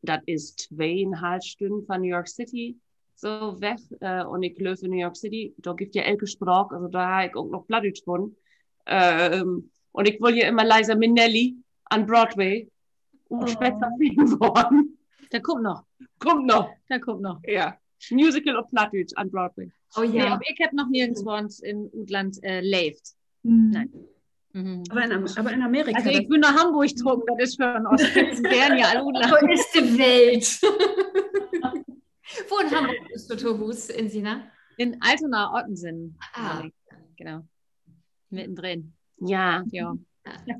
dat is tweeunhalf Stünnen von New York City so weg. Äh, un ik glööv, in New York City, dor gifft ja elke Spraak, also dor harr ik ok noch Plattdüütsch funnen. Ähm, un ik wull ja immer Liza Minnelli an Broadway. Spetzer Film worrn. Dat kummt noch. Kummt noch. Dat kummt noch. Ja. Musical op Plattdüütsch an Broadway. Oh ja. Nee, aver ik heff noch nirgends woans in Utland, äh, leevt. Nee. Aver in Am-, aver in Amerika, also ik bün na Hamborg trocken, dat is för en Oostfrees ja al Utland. Wo is de Welt? Wo in Hamborg büst du to Huus, Insina? In Altona, Ottensen. Ah. Genau. Middendrin. Ja.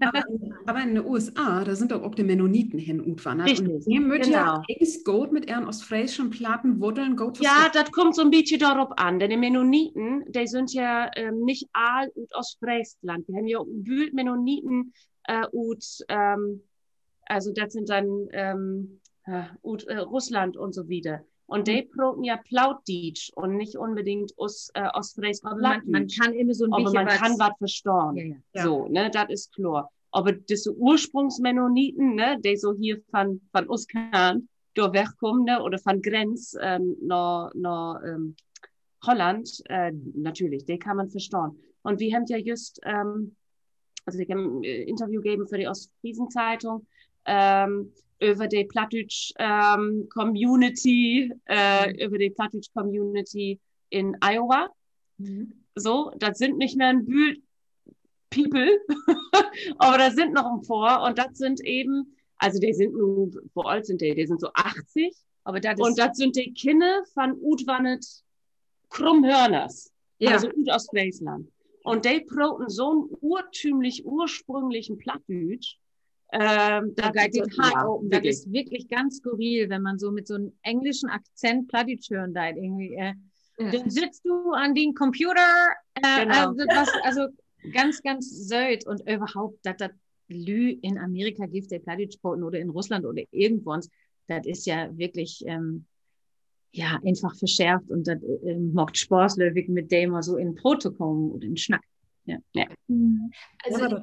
Aver, aver in de U S A, dor sünd doch ok de Mennoniten hen utwannert. Un de mööt ja egens goot mit ehren oostfreeschen platten Wuddeln goot verstahn. Ja, dat kummt so'n bietje dorop an. Denn de Mennoniten, de sünd ja, ähm, nich all ut Oostfreesland. Wi hebbt ja ok en Bült Mennoniten, äh, ut, ähm, also dat sünd denn, ähm, ja, ut, äh, Russland un so wieder. Un de proten ja Plautdietsch un nich unbedingt Oos-, äh, oostfreesk Plattdüütsch. Aver man kann immer so'n bietje, aver man kann wat verstahn. Ja, ja. So, ne, dat is kloor. Aver disse Ursprungsmennoniten, ne, de so hier von, von us Kant dor wegkamen, ne, oder von Grenz, ähm, na, na, ähm, Holland, äh, natürlich, de kann man verstahn. Un wi hebbt ja jüst, ähm, also ik heff en, äh, Interview geven för de Ostfriesen-Zeitung, ähm, över de Plattdüütsch, ähm, Community, äh, över de Plattdüütsch Community in Iowa. So, dat sünd nich mehr en Bült People, aver dor sünd noch en poor un dat sünd even, also de sünd nu, wo oolt sünd de? De sünd so achtzig. Un dat sünd de Kinner von utwannert Krummhörners, also ut Oostfreesland. Un de proten so'n urtümlich, ursprünglichen Plattdüütsch. Ähm, dat geiht di dat Hart open. Dat is wirklich ganz skurril, wenn man so mit so'n engelschen Akzent Plattdüütsch hören deit, irgendwie, äh, denn sittst du an dien Computer, äh, also dat was, also ganz, ganz sööt un överhaupt, dat dat Lüüd in Amerika gifft, de Plattdüütsch proten oder in Russland oder irgendwo, dat is ja wirklich, ähm, ja, eenfach verschärft un dat, äh, maakt Spaaß, glööv ik, mit de mal so in Proot to kamen oder in Snack. Ja. Also,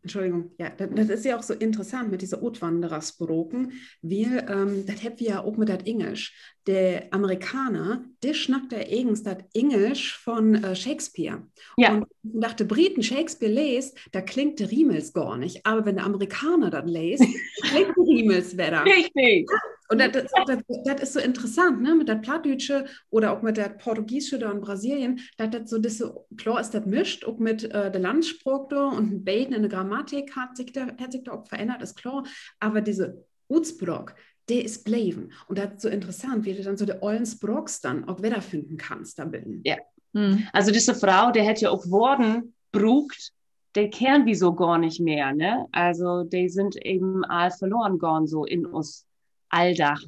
Entschuldigung, ja, dat, dat is ja ok so interessant mit disse Utwannererspraken, wiel, ähm, dat hebbt wi ja ok mit dat Engelsch. De Amerikaner, de snackt ja egens dat Engelsch von, äh, Shakespeare. Un wenn de Briten Shakespeare leest, dor klingt de Riemels gor nich. Aver wenn de Amerikaner dat leest, klingt de Riemels wedder. Richtig. Un dat, dat, dat, dat is so interessant, ne, mit dat Plattdüütsche oder ok mit dat Portugiesche dor in Brasilien, dat dat so disse, kloor is dat mischt, ok mit, äh, de Landspraak dor un en beten in de Grammatik hett sik dor, hett sik dor ok verännert, is kloor. Aver disse Utspraak, de is bleven. Un dat is so interessant, wo du denn so de ollen Spraaks denn ok wedderfinnen kannst dor binnen. Ja. Also disse Fro, de hett ja ok Woorden bruukt, de kennt wi so gor nich mehr, ne? Also de sünd even all verloren gahn, so in us Alldag,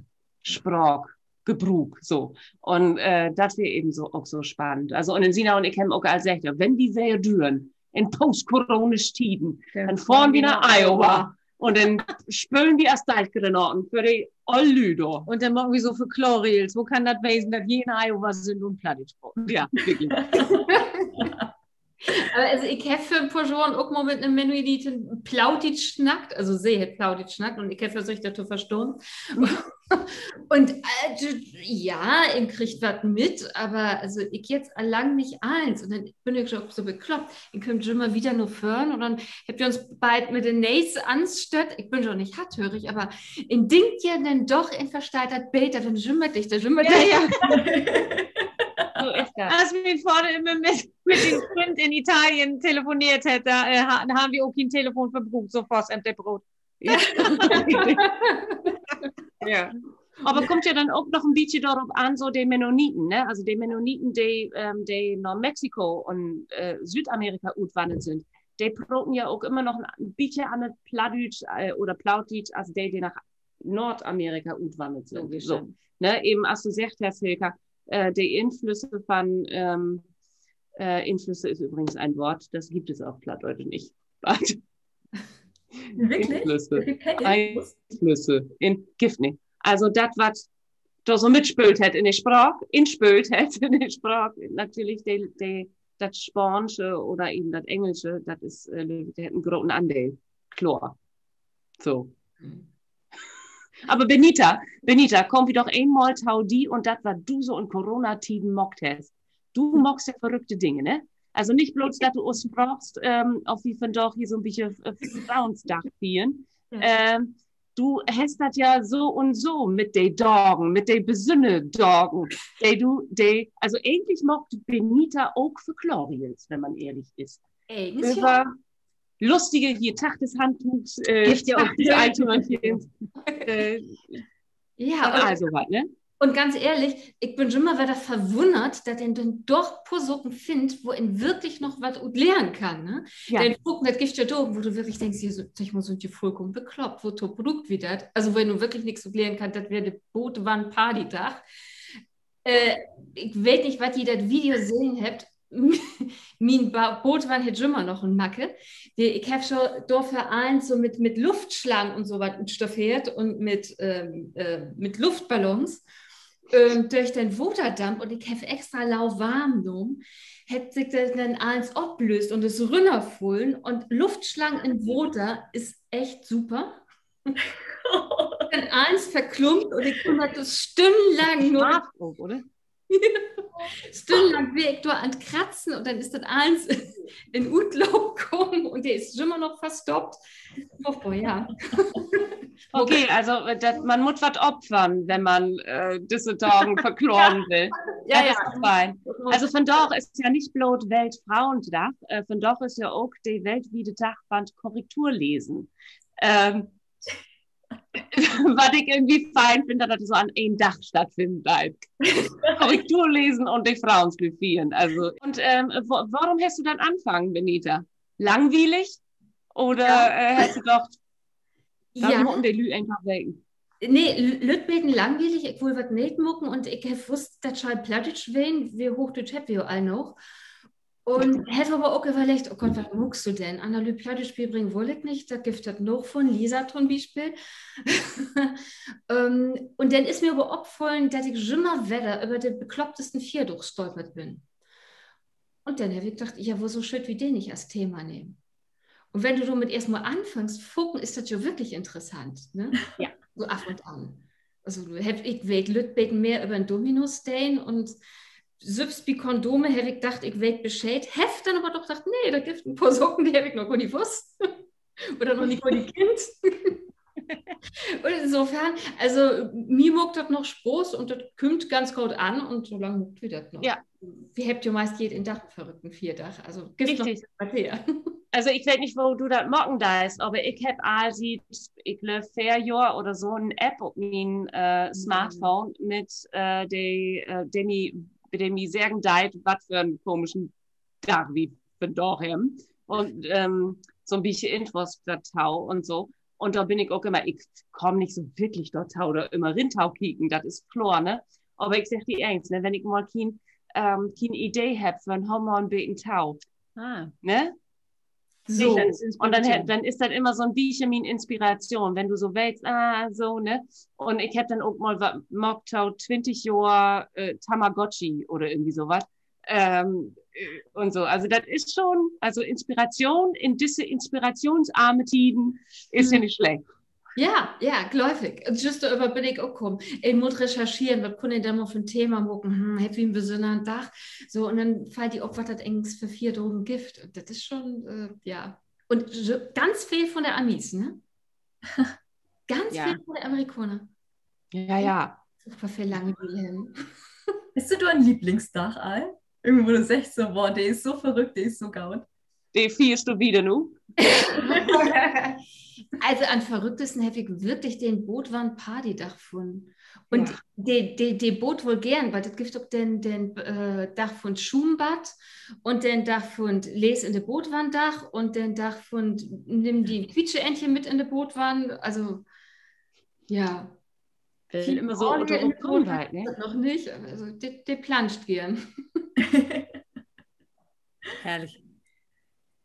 Spraak, Gebruuk, so. Un dat weer even so, ok so spannend. Also, un Sina un ik hebbt ok al seggt, ja, wenn wi weer dörven, in post-Corona-Tieden, denn fohren wi na Iowa. Un denn spölen wi as Dahlgranaten för de ollen Lüüd dor. Un denn maken wi so Verklorreels. Wo kann dat wesen, dat wi in Iowa sünd un Plattdüütsch proten? Ja, wirklich. Aver also, ik heff vör en poor Johren ok mal mit 'ne Mennonitin Plautdietsch snackt. Also, se hett Plautdietsch snackt un ik heff versöcht, dat to verstahn. Un, äh, ja, een kriggt wat mit, aver also, ik jetzt al lang nich allens. Un denn bün ik ok so bekloppt. Denn kaamt jümmer wedder na vörn un denn hebbt wi uns beid mit de Nees anstött. Ik bün jo nich harthörig, aver een denkt ja denn doch, een versteiht dat beter, wenn jümmer dichter, jümmer dichter. So is dat. As mien Vader immer mit, mit den Fründ in Italien telefoneert hett, dor, äh, ha-, harrn wi ok keen Telefon för bruukt, so fass em de Broot. Ja. Aver kummt ja denn ok noch en bietje dorop an, so de Mennoniten, ne? Also de Mennoniten, de, ähm, de na Mexiko un, äh, Südamerika utwannert sünd, de proten ja ok immer noch en bietje anner Plattdüütsch, äh, oder Plautdietsch as de, de na Noordamerika utwannert sünd. So, ne? Even as du seggt hest, Hilka, äh, de Inflüsse von, ähm, äh, Inflüsse ist übrigens ein Wort, das gibt es auf Plattdeutsch nicht. Wirklich? Inflüsse. Inflüsse. In, gifft nich. Also dat, wat dor so mitspöölt hett in de Spraak, inspöölt hett in de Spraak, natürlich de, de, dat Spaansche oder even dat Engelsche, dat is, äh, de hett en groten Andeel. Kloor. So. Aver Benita, Benita, kaamt wi doch eenmal to di un dat, wat du so in Coronatieden maakt hest. Du maakst ja verrückte Dinge, ne? Also nich blots, dat du us fraagst, ähm, of wi vandaag hier so 'n bietje, äh, Frouensdag fiern. Ähm, du hest dat ja so un so mit de Dagen, mit de besünnere Dagen, de du, de, also egentlich maakt Benita ok Verklorreels, wenn man ehrlich is. Över lustige hier, Tag des Handtuchs, äh, Tag des Eichhörnchens, äh, ja, un all so wat, ne? Un ganz ehrlich, ik bün jümmer wedder verwunnert, dat een denn doch poor Saken finnt, wo een wirklich noch wat ut lehren kann, ne? Denn Saken, dat gifft ja doch, wo du wirklich denkst, hier, segg mal, sünd de vullkamen bekloppt, woto bruukt wi dat? Also, wo een nu wirklich nix ut lehren kann, dat weer de Baadwann-Party-Dag. Äh, ik weet nich, wat ji dat Video sehn hebbt. Mien Ba-, Baadwann hett jümmer noch en Macke. De, ik heff so dorför allens so mit, mit Luftslang un so wat utstaffeert un mit, ähm, äh, mit Luftballons, ähm, dörch den Waterdamp un ik heff extra lauwarm nahmen, hett sik dat denn allens oplööst un is rünnerfullen un Luftslang in Water is echt super. Denn allens verklumpt un ik kunn dat stünnenlang noch, stünnenlang weer ik dor an't Kratzen un denn is dat allens in Utloop kamen un de is jümmer noch verstoppt. Furchtbar, ja. Okay, also, äh, dat, man mutt wat opfern, wenn man, äh, disse Dagen verkloren will. Ja, dat is doch fein. Also, vandaag is ja nich bloot Weltfrauendag, äh, vandaag is ja ok de weltwiede Dag van't Korrekturlesen. Ähm, wat ik irgendwie fein finn, dat dat so an een Dag stattfinnen deit. Korrekturlesen un de Froenslüüd fiern. Also, un, ähm, wo-, worüm hest du denn anfangen, Benita? Langwielig? Oder, äh, hest du dacht, dat mutten de Lüüd eenfach weten? Nee, l-, lütt beten langwielig. Ik wull wat Nee'et maken un ik heff wusst, dat schall Plattdüütsch ween, wiel Hoochdüütsch hebbt wi jo all noch. Un heff aver ok överleggt, oh Gott, wat maakst du denn? Anner Lüüd Plattdüütsch bibringen wull ik nich, dat gifft dat noch vun Lisa to'n Bispeel. Ähm, un denn is mi aver opfullen, dat ik jümmer wedder över de beklopptesten Fierdaag stolpert bün. Un denn heff ik dacht, ja, woso schüllt wi de nich as Thema nehmen? Un wenn du dormit eerstmal anfangst, faken is dat jo wirklich interessant, ne? Ja. So af un an. Also, heff, ik weet lütt beten mehr över 'n Dominosteen un sülvst bi Kondome heff ik dacht, ik weet Bescheed, heff denn aver doch dacht, nee, dat gifft en poor Saken, de heff ik noch gor nich wusst. Oder noch nich gor kennt. Un insofern, also, mi maakt dat noch Spaaß un dat kümmt ganz goot an un so lang maakt wi dat noch. Ja. Wi hebbt jo meist jeden Dag en verrückten Fierdag, also gifft noch wat her. Also ik weet nich, wo du dat maken deist, aver ik hebb al siet, ik glööv, veer Johr oder so en App op mien Smartphone mit, de, de mi, de mi seggen deit, wat för 'n komischen Dag wi vandaag hebben. Un so'n bietje Infos dorto un so. Un dor bün ik ok immer, ik kaam nich so wirklich dorto, dor immer rin to kieken, dat is kloor, ne? Aver ik segg di eens, ne, wenn ik mal kien, kien Idee hebb för 'n Homer, 'n beten to, ne? Un denn is dat immer so'n bietje mien Inspiration, wenn du so weetst, ah, so, ne? Un ik hebb denn ok mal wat maakt to twintig Johr Tamagotchi oder irgendwie so wat. Un so. Also dat is schon, also Inspiration in disse inspirationarme Tieden is ja nich slecht. Ja, ja, glööv ik. Un jüst doröver bün ik ok kamen. Ik mutt rechercheren, wat kunn een denn mal för 'n Thema maken? Hm, hebbt wi en besünneren Dag? So, un denn fallt di op, wat dat egens för Fierdagen gifft. Dat is schon, ja. Un ganz veel von de Amis, ne? Ganz veel von de Amerikaner. Ja, ja. Super veel Langewiel hebben. Hest du dor en Lieblingsdag al? Irgendwo, wo du seggst so, boah, de is so verrückt, de is so goot. De fierst du wieder nu? Also an verrücktesten heff ik würklich den Baadwann-Party-Dag funnen. Un de, de, de baadt woll geern, wiel dat gifft ok den, den Dag vun't Schuumbad un den Dag vun't Lees-in-de-Baadwann Dag un den Dag vun't Nimm dien Quietscheentje mit in de Baadwann. Also, ja. Will immer so, oder in de Baadwann, ne? Noch nich, also de, de planscht geern. Herrlich.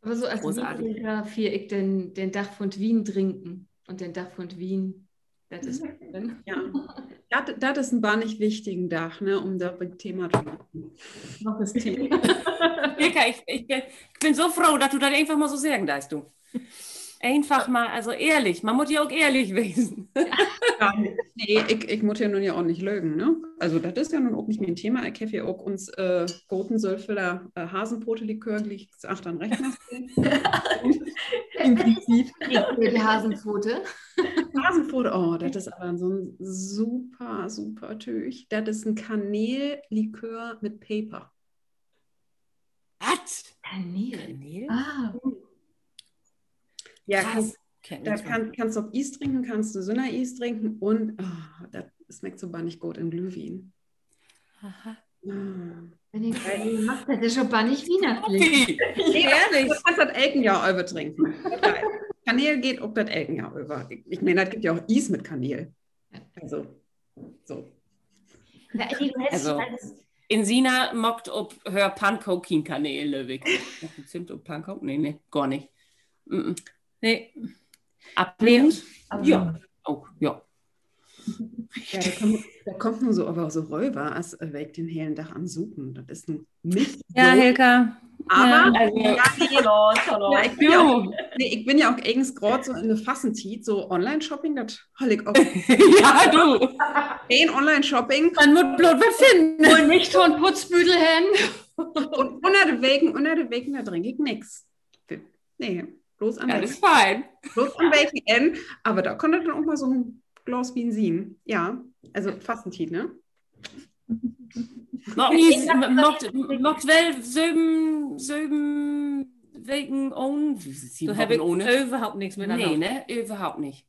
Aver so as Lieblingsdag fier ik den, den Dag vun't Wiendrinken un den Dag vun't Wien. Dat is, ja. Dat, dat is en bannig wichtigen Dag, ne, üm dor bi't Thema to blieven. Noch is Tiet. Hilka, ik, ik bün, ik bün so froh, dat du dat eenfach mal so seggen deist, du. Eenfach mal, also ehrlich, man mutt ja ok ehrlich wesen. Nee, ik, ik mutt ja nu ja ok nich lögen, ne? Also dat is ja nu ok nich mien Thema. Ik heff hier ok uns goden Sülveller Hasenpfote-Likör gliek achtern Rechner stahn. Implizit. De Hasenpfote. Hasenpfote, oh, dat is aver so'n super, super Tüüg. Dat is en Kaneellikör mit Peper. Wat? Kaneel? Kaneel? Ja, kannst, dat kannst du op Ies drinken, kannst du sünner Ies drinken un, oh, dat smeckt so bannig goot in Glühwien. Wenn ik, dat is so bannig wiehnachtlich. Du kannst dat elke Johr över drinken. Kaneel geiht ok dat elke Johr över. Ik, ik meen, dat gifft ja ok Ies mit Kaneel. Also, so. Also, Insina maakt op hör Pannkook kien Kaneel, glööv ik. Maakt Zimt op Pannkook? Nee, nee, gor nich. Nee. Apfel? Ja, ok, ja. Ja, dat kummt, dat kummt nu so, aver so röver, as weer ik den helen Dag an Supen. Dat is nu nich so. Hilka. Aver, nee, ik bün ja ok egens graad so in de Fastentiet, so Online-Shopping, dat holl ik ok. Ja, du. Keen Online-Shopping. Man mutt bloot wat finnen. Un nich to'n Putzbüdel hen. Un ünner de Weken, ünner de Weken, dor drink ik nix. Nee, blots an, dat is fein, blots an Wekenenn. Aver dor kunn dat denn ok mal so'n Glas Wien sien. Ja, also Fastentiet, ne? Maakt, maakt well söven, söven Weken ohn, dor heff ik överhaupt nix mit, nee, ne, överhaupt nich.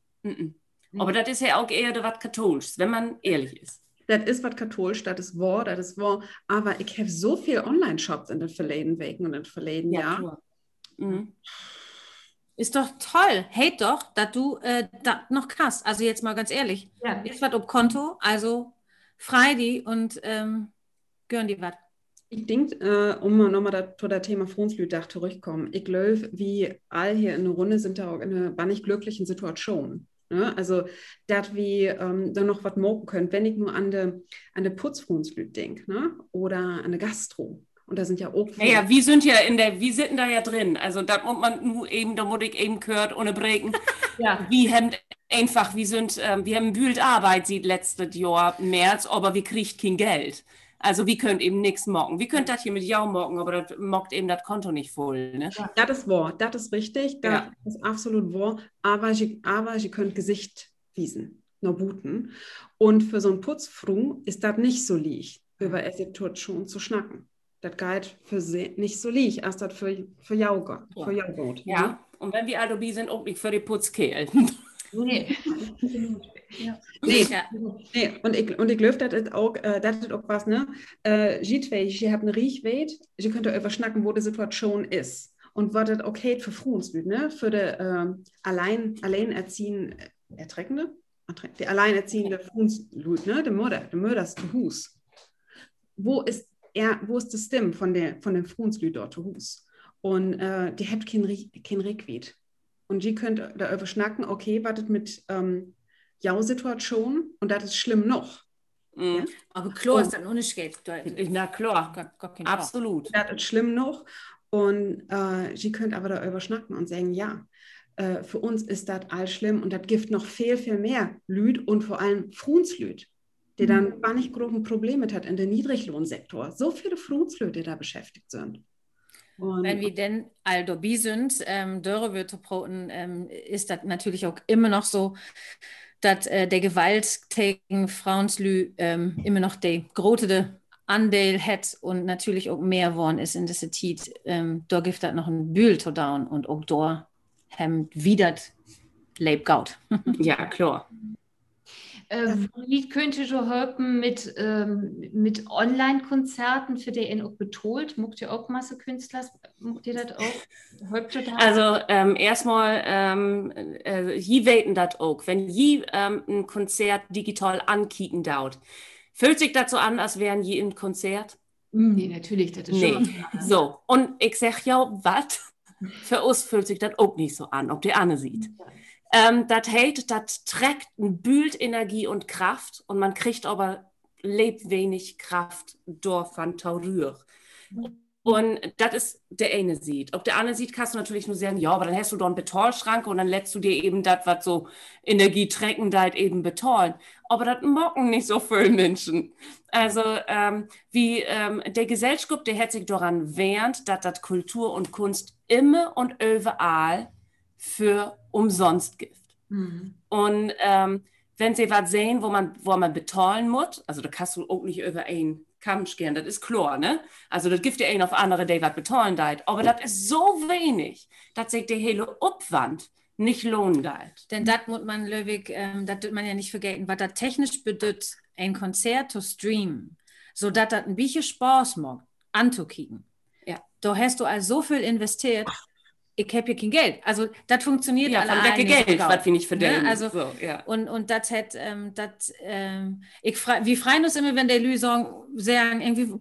Aver dat is ja ok ehrder wat Kathoolsch, wenn man ehrlich is. Dat is wat Kathoolsch, dat is wohr, dat is wohr. Aver ik heff so veel online shoppt in de verleden Weken un in 't verleden Johr. Is doch toll. Heet doch, dat du dat noch kannst. Also jetzt mal ganz ehrlich. Is wat op Konto, also frei di un gönn di wat. Ik denk, üm nochmal to dat Thema Froonslüüddag torüchtokamen. Ik glööv, wi all hier in de Runne sünd dor ok in 'ne bannig glücklichen Situatschoon, ne? Also, dat wi dor noch wat maken köönt, wenn ik nu an de, an de Putzfroonslüüd denk, ne? Oder an de Gastro. Un dor sünd ja ok, ja, wi sünd ja in de, wi sitten dor ja drin. Also, dat mutt man nu even, dor mutt ik even kört ünnerbreken. Wi hebben eenfach, wi sünd, wi hebben bült Arbeit siet letztet Johr März, aver wi kriegt keen Geld. Also, wi köönt even nix maken. Wi köönt dat hier mit jo maken, aver dat maakt even dat Konto nich vull, ne? Dat is wohr, dat is richtig, dat is absolut wohr. Aver ji, aver ji köönt Gesicht wiesen na buten. Un för so'n Putzfru is dat nich so licht, över ehr Situatschoon to snacken. Dat geiht för se nich so licht, as dat för, för jo, för jo geiht. Ja, un wenn wi al dorbi sünd, ok nich för de Putzkeerl. Nee, un ik glööv, dat is ok, dat is ok wat, ne? Ji twee, ji hebbt 'ne Riekweet, ji köönt dor över snacken, wo de Situatschoon is. Un wat dat ok heet för Fruenslüüd, ne? För de alleen, alleinerziehende, ertreckende? De alleinerziehende Fruenslüüd, ne? De Mudder, de Mudders to Huus. Wo is, wo is de Stimm von de, von de Fruenslüüd dor to Huus? Un de hebbt keen, keen Riekweet. Un ji köönt dor över snacken, okay, wat is mit jo Situatschoon? Un dat is slimm noog. Aver kloor is dat 'n Ünnerscheed. Na kloor. Absolut. Dat is slimm noog. Un ji köönt aver dor över snacken un seggen, ja, för uns is dat all slimm un dat gifft noch veel, veel mehr Lüüd un vör allen Fruenslüüd, de denn bannig grote Probleme mit hebbt in de Niedriglohnsektor. So vele Fruenslüüd, de dor beschäftigt sünd. Wenn wi denn al dorbi sünd, doröver to proten, is dat natürlich ok immer noch so, dat de Gewalt tegen Fruenslüüd immer noch de grote Andeel hett un natürlich ok mehr worrn is in disse Tiet. Dor gifft dat noch en Bült to doon un ok dor hebbt wi dat leep goot. Ja, kloor. Wo wiet köönt ji jo helpen mit, mit Online-Konzerten, för de een ok betahlt? Maakt ji ok masse Künstlers, maakt ji dat ok? Also, eerstmal, ji weten dat ok. Wenn ji en Konzert digital ankieken doot, föhlt sik dat so an, as weren ji in Konzert? Nee, natürlich, dat is so. Un ik segg jo wat, för us föhlt sik dat ok nich so an, op de anner Siet. Dat heet, dat treckt en Bült Energie un Kraft un man kriggt aver leep wenig Kraft dorvan torügg. Un dat is de ene Siet. Op de anner Siet kannst du natürlich nu seggen, ja, aver denn hest du dor 'n Betahlschrank un denn lettst du di even dat, wat so Energie trecken deit, even betahlen. Aver dat maken nich so veel Minschen. Also, wi, de Gesellschop, de hett sik doran wennt, dat dat Kultur un Kunst immer un överall för umsonst gifft. Un wenn se wat sehn, wo man, wo man betahlen mutt, also dor kannst du ok nich över een Kamm scheren, dat is kloor, ne? Also dat gifft de een of annere, de wat betahlen deit, aver dat is so wenig, dat sik de hele Opwand nich lohnen deit. Denn dat mutt man, glööv ik, dat dörf man ja nich vergeten, wat dat technisch bedüüdt, en Konzert to streamen, so dat dat en bietje Spaaß maakt antokieken. Dor hest du al so veel investeert. Ik hebb hier keen Geld. Also dat funktioneert, wat wi nich verdenen. Also, un dat hett, dat, wi freien us immer, wenn de Lüüd seggen, seggen irgendwie,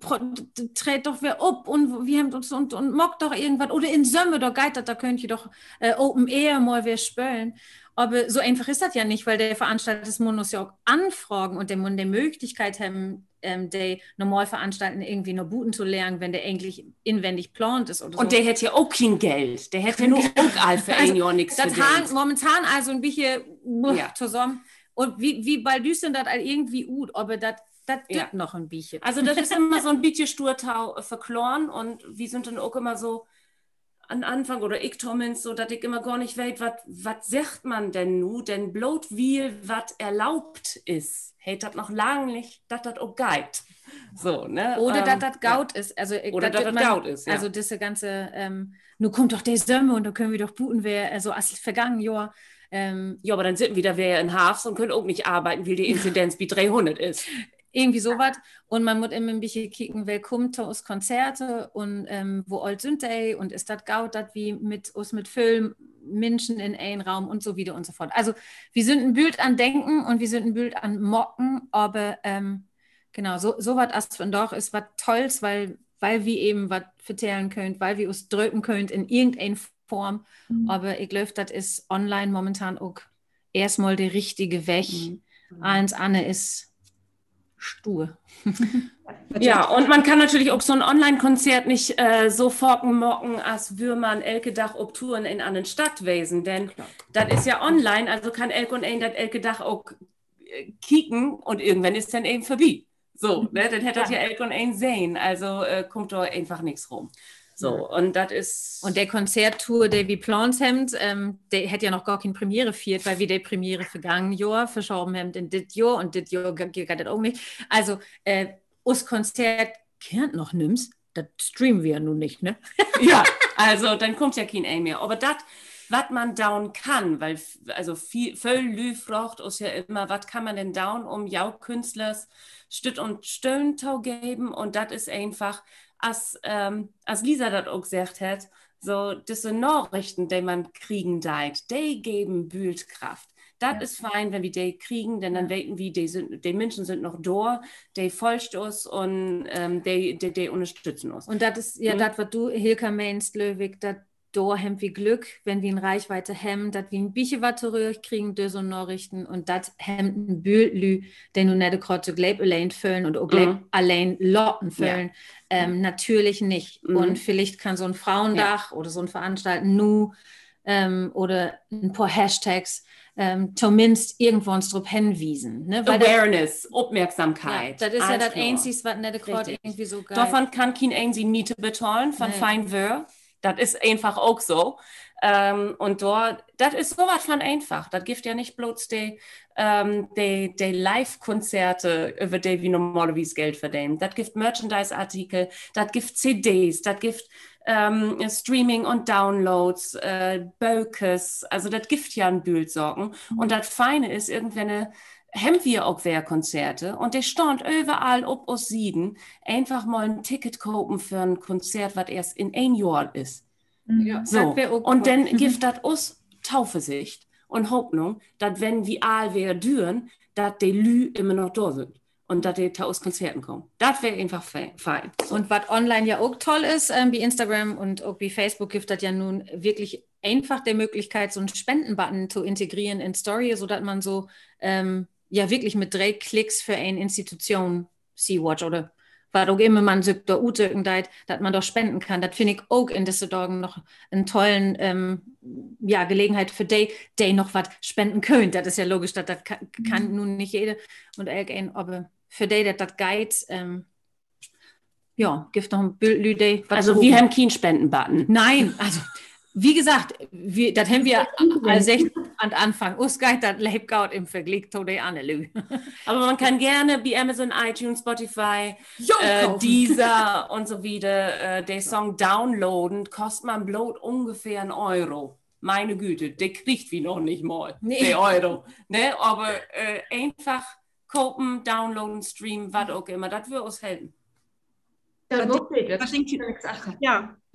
treedt doch weer op un wi hebbt uns un, un maakt doch irgendwat oder in Sömmer, dor geiht dat, dor köönt ji doch Open Air mal weer spölen. Aver so eenfach is dat ja nich, wiel de Veranstalters mutten us ja ok anfragen un de mutten de Mööglichkeit hebben, de normal Veranstalten irgendwie na buten to leggen, wenn de egentlich inwendig plaant is oder so. Un de hett ja ok keen Geld. De hett ja nu ok al för een Johr nix verdeent. Dat hangt momentan also en bietje tosamen. Un wi, wi baldüstern dat al irgendwie ut, aver dat, dat düürt noch en bietje. Also dat is immer so 'n bietje stuur to verkloren un wi sünd denn ok immer so an Anfang, oder ik tominnst, so dat ik immer gor nich weet, wat, wat seggt man denn nu? Denn bloot wiel wat erlaubt is, heet dat noch lang nich, dat dat ok geiht. So, ne? Oder dat dat goot is. Also, also disse ganze, nu kummt doch de Sömmer un denn köönt wi doch buten weer, so as vergangen Johr. Ja, aver denn sitten wi dor weer in Harvst un köönt ok nich arbeiden, wiel de Inzidenz bi dreehunnert is. Irgendwie so wat. Un man mutt immer en bietje kieken, well kummt to us Konzerte un wo oolt sünd de un is dat goot, dat wi mit us mit völ Minschen in een Ruum un so wieder un so foort. Also wi sünd en Bült an Denken un wi sünd en Bült an Maken, aver genau, so, so wat as vandaag is wat Tolles, wiel, wiel wi even wat vertellen köönt, wiel wi us dröpen köönt in irgendeen Form. Aver ik glööv, dat is online momentan ok eerstmal de richtige Weg. Allens anner is stuur. Ja, un man kann natürlich ok so 'n Online-Konzert nich so faken maken, as wöör man elke Dag op Tour in en anner Stadt wesen. Denn dat is ja online, also kann elk un een dat elke Dag ok kieken un irgendwenn is denn even vörbi. So, ne, denn hett dat ja elk un een sehn. Also kummt dor eenfach nix rum. So, un dat is. Un de Konzerttour, de wi plaant hebbt, de hett ja noch gor keen Premiere fiert, wiel wi de Premiere vergangen Johr verschaven hebbt in dit Johr un dit Johr geiht dat ok nich. Also us Konzert kennt noch nüms. dat streamt wi ja nu nich, ne? Ja, also denn kummt ja keen een mehr. Aver dat, wat man doon kann, wiel, also völ Lüüd fraagt us ja immer, wat kann man denn doon, um jo Künstlers Stütt un Stöhn to geven? Un dat is eenfach, as, as Lisa dat ok seggt hett, so, düsse Narichten, de man kriegen deit, de geven Bildkraft. Dat is fein, wenn wi de kriegen, denn, denn weten wi, de Minschen sünd noch dor, de folgt us un de, de ünnerstütten us. Un dat is ja dat, wat du, Hilka, meenst, glööv ik, dat dor hebbt wi Glück, wenn wi en Reichweite hebbt, dat wi en bietje wat torügg kriegen dör so Narichten, un dat hebbt en Bült Lüüd, de nu nett graad so gleep alleen föhlen un ok gleep alleen laten föhlen, natürlich nich. Un villicht kann so 'n Frauendag oder so 'n Veranstalten nu oder en poor Hashtags tominnst irgendwo uns dorop henwiesen, ne? Awareness, Opmerksamkeit, dat is ja dat Eenzigste, wat nett graad irgendwie so geiht. Dorvon kann kien een sien Miete betahlen, von fein Wöör. Dat is eenfach ok so. Un dor, dat is so wat von eenfach. Dat gifft ja nich blots de, de, de Live-Konzerte, över de wi normalerwies Geld verdeent. Dat gifft Merchandise-Artikel, dat gifft C Ds, dat gifft Streaming un Downloads, Bökers, also dat gifft ja en Bült Saken. Un dat Feine is, irgendwenn hebbt wi ok weer Konzerte un de staht överall op us Sieden. Eenfach mal en Ticket kopen för en Konzert, wat eerst in een Johr is. So. Un denn gifft dat us Toversicht un Hopnung, dat wenn wi all weer dörven, dat de Lüüd immer noch dor sünd un dat de to us Konzerten kaamt. Dat weer eenfach fein. Un wat online ja ok toll is, bi Instagram un ok bi Facebook gifft dat ja nu wirklich eenfach de Mööglichkeit, so 'n Spenden-Button to integreren in Story, so dat man so, ja, wirklich mit dree Klicks för en Institution, Sea-Watch oder wat ok immer man sük dor utsöken deit, dat man dor spenden kann. Dat finn ik ok in düsse Dagen noch en tollen, ja, Gelegenheit för de, de noch wat spenden köönt. Dat is ja logisch, dat, dat kann nu nich jede un elkeen, aver för de, dat dat geiht, ja, gifft noch en Bült Lüüd, de wat, also wi hebbt kien Spenden-Button. Nee, also, wie gesagt, dat hebbt wi al seggt an 'n Anfang, us geiht dat leep goot in Vergliek to de anner Lüüd. Aver man kann geern bi Amazon, iTunes, Spotify, Deezer un so wieder de Song downloaden, kost man bloot ungefähr en Euro. Meine Güte, de kriegt wi noch nich mal, de Euro, ne? Aver eenfach kopen, downloaden, streamen, wat ok immer, dat wöör us helpen. Ja, dor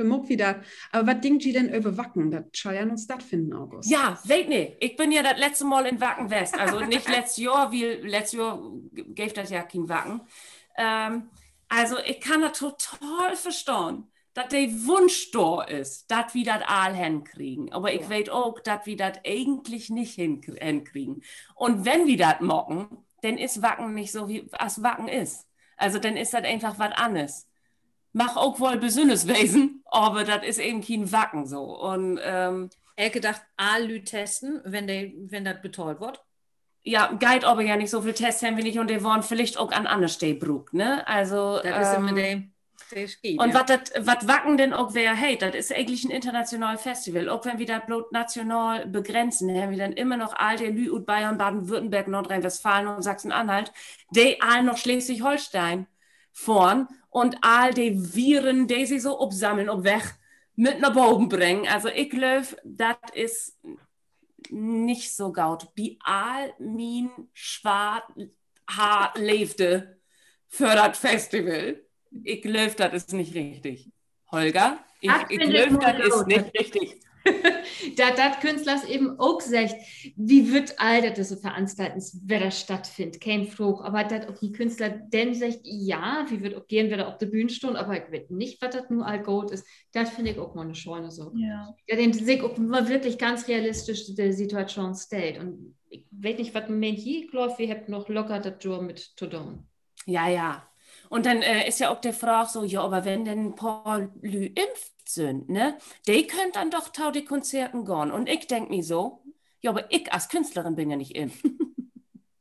maakt wi dat. Aver wat denkt ji denn över Wacken? Dat schall ja nu stattfinnen, August. Ja, weet nich. Ik bün ja dat letzte Mal in Wacken west. Also nich letzt Johr, wiel letzt Johr geev dat ja kien Wacken. Also ik kann dat total verstahn, dat de Wunsch dor is, dat wi dat all henkriegen. Aver ik weet ok, dat wi dat egentlich nich henkriegen. Un wenn wi dat maken, denn is Wacken nich so, as Wacken is. Also denn is dat eenfach wat anners. Mag ok woll besünners wesen, aver dat is even kien Wacken so. Un elke Dag all Lüüd testen, wenn dat betahlt word. Ja, geiht aver ja nich, so veel Tests hebbt wi nich un de worrn villicht ok an anner Steed bruukt, ne? Also, un wat Wacken denn ok weer heet, dat is egentlich en international Festival. Ok wenn wi dat bloot national begrenzen, hebbt wi denn immer noch all de Lüüd ut Bayern, Baden-Württemberg, Nordrhein-Westfalen un Sachsen-Anhalt, de all na Sleswig-Holsteen fohren un all de Viren, de se so opsammeln op Weg, mit na baven brengen. Also ik glööv, dat is nich so goot. Bi all mien swart Hart Leevde för dat Festival, ik glööv, dat is nich richtig. Holger, ik glööv, dat is nich richtig. Dat dat Künstlers even ok seggt, wi wüllt all, dat düsse Veranstaltens wedder stattfinnt, keen Fraag, aver dat ok de Künstler denn seggt, ja, wi wüllt ok geern wedder op de Bühn stahn, aver ik weet nich, wat dat nu all goot is, dat finn ik ok mal 'ne schöne Saak. Ja, de sik ok mal wirklich ganz realistisch de Situatschoon stellt. Un ik weet nich, wat meent ji? Ik glööv, wi hebbt noch locker dat dor mit to doon. Ja, ja. Un denn is ja ok de Fraag so, ja, aver wenn denn en poor Lüüd impft sünd, ne, de köönt denn doch to de Konzerten gahn. Un ik denk mi so, ja, aver ik as Künstlerin bün ja nich impft.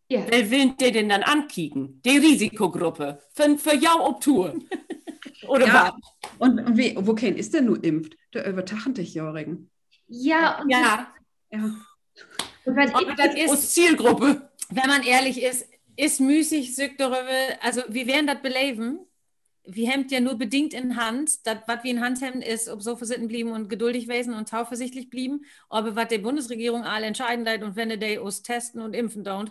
Well willen de denn ankieken? De Risikogruppe. För, för jo op Tour. Oder wat? Un wokeen is denn nu impft? De över tachentig-Johrigen. Ja, ja. Aver dat is us Zielgruppe. Wenn man ehrlich is, is müßig, sik doröver, also wi weern dat beleven. wi hebbt ja nur bedingt in Hand, dat, wat wi in Hand hebben, is op Sofa sitten blieven un geduldig wesen un toversichtlich blieven. Aver wat de Bundesregierung all entscheiden deit un wenn de us testen un impfen doot,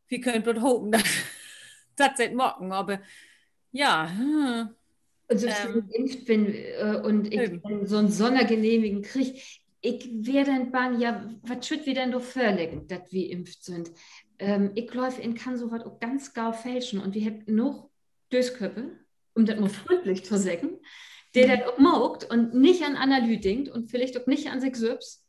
wi köönt bloot hopen, dat, dat se dat maken, aver ja. Un sülvst wenn ik impft bün, äh, un ik denn so'n Sonnergenehmigen krieg, ik weer denn bang, ja, wat schüllt wi denn dor vörleggen, dat wi impft sünd? Ähm, ik glööv, een kann so wat ok ganz gau fälschen. Un wi hebbt noog Dösköppe, üm dat mal fründlich to seggen, de dat ok maakt un nich an anner Lüüd denkt un villicht ok nich an sik sülvst.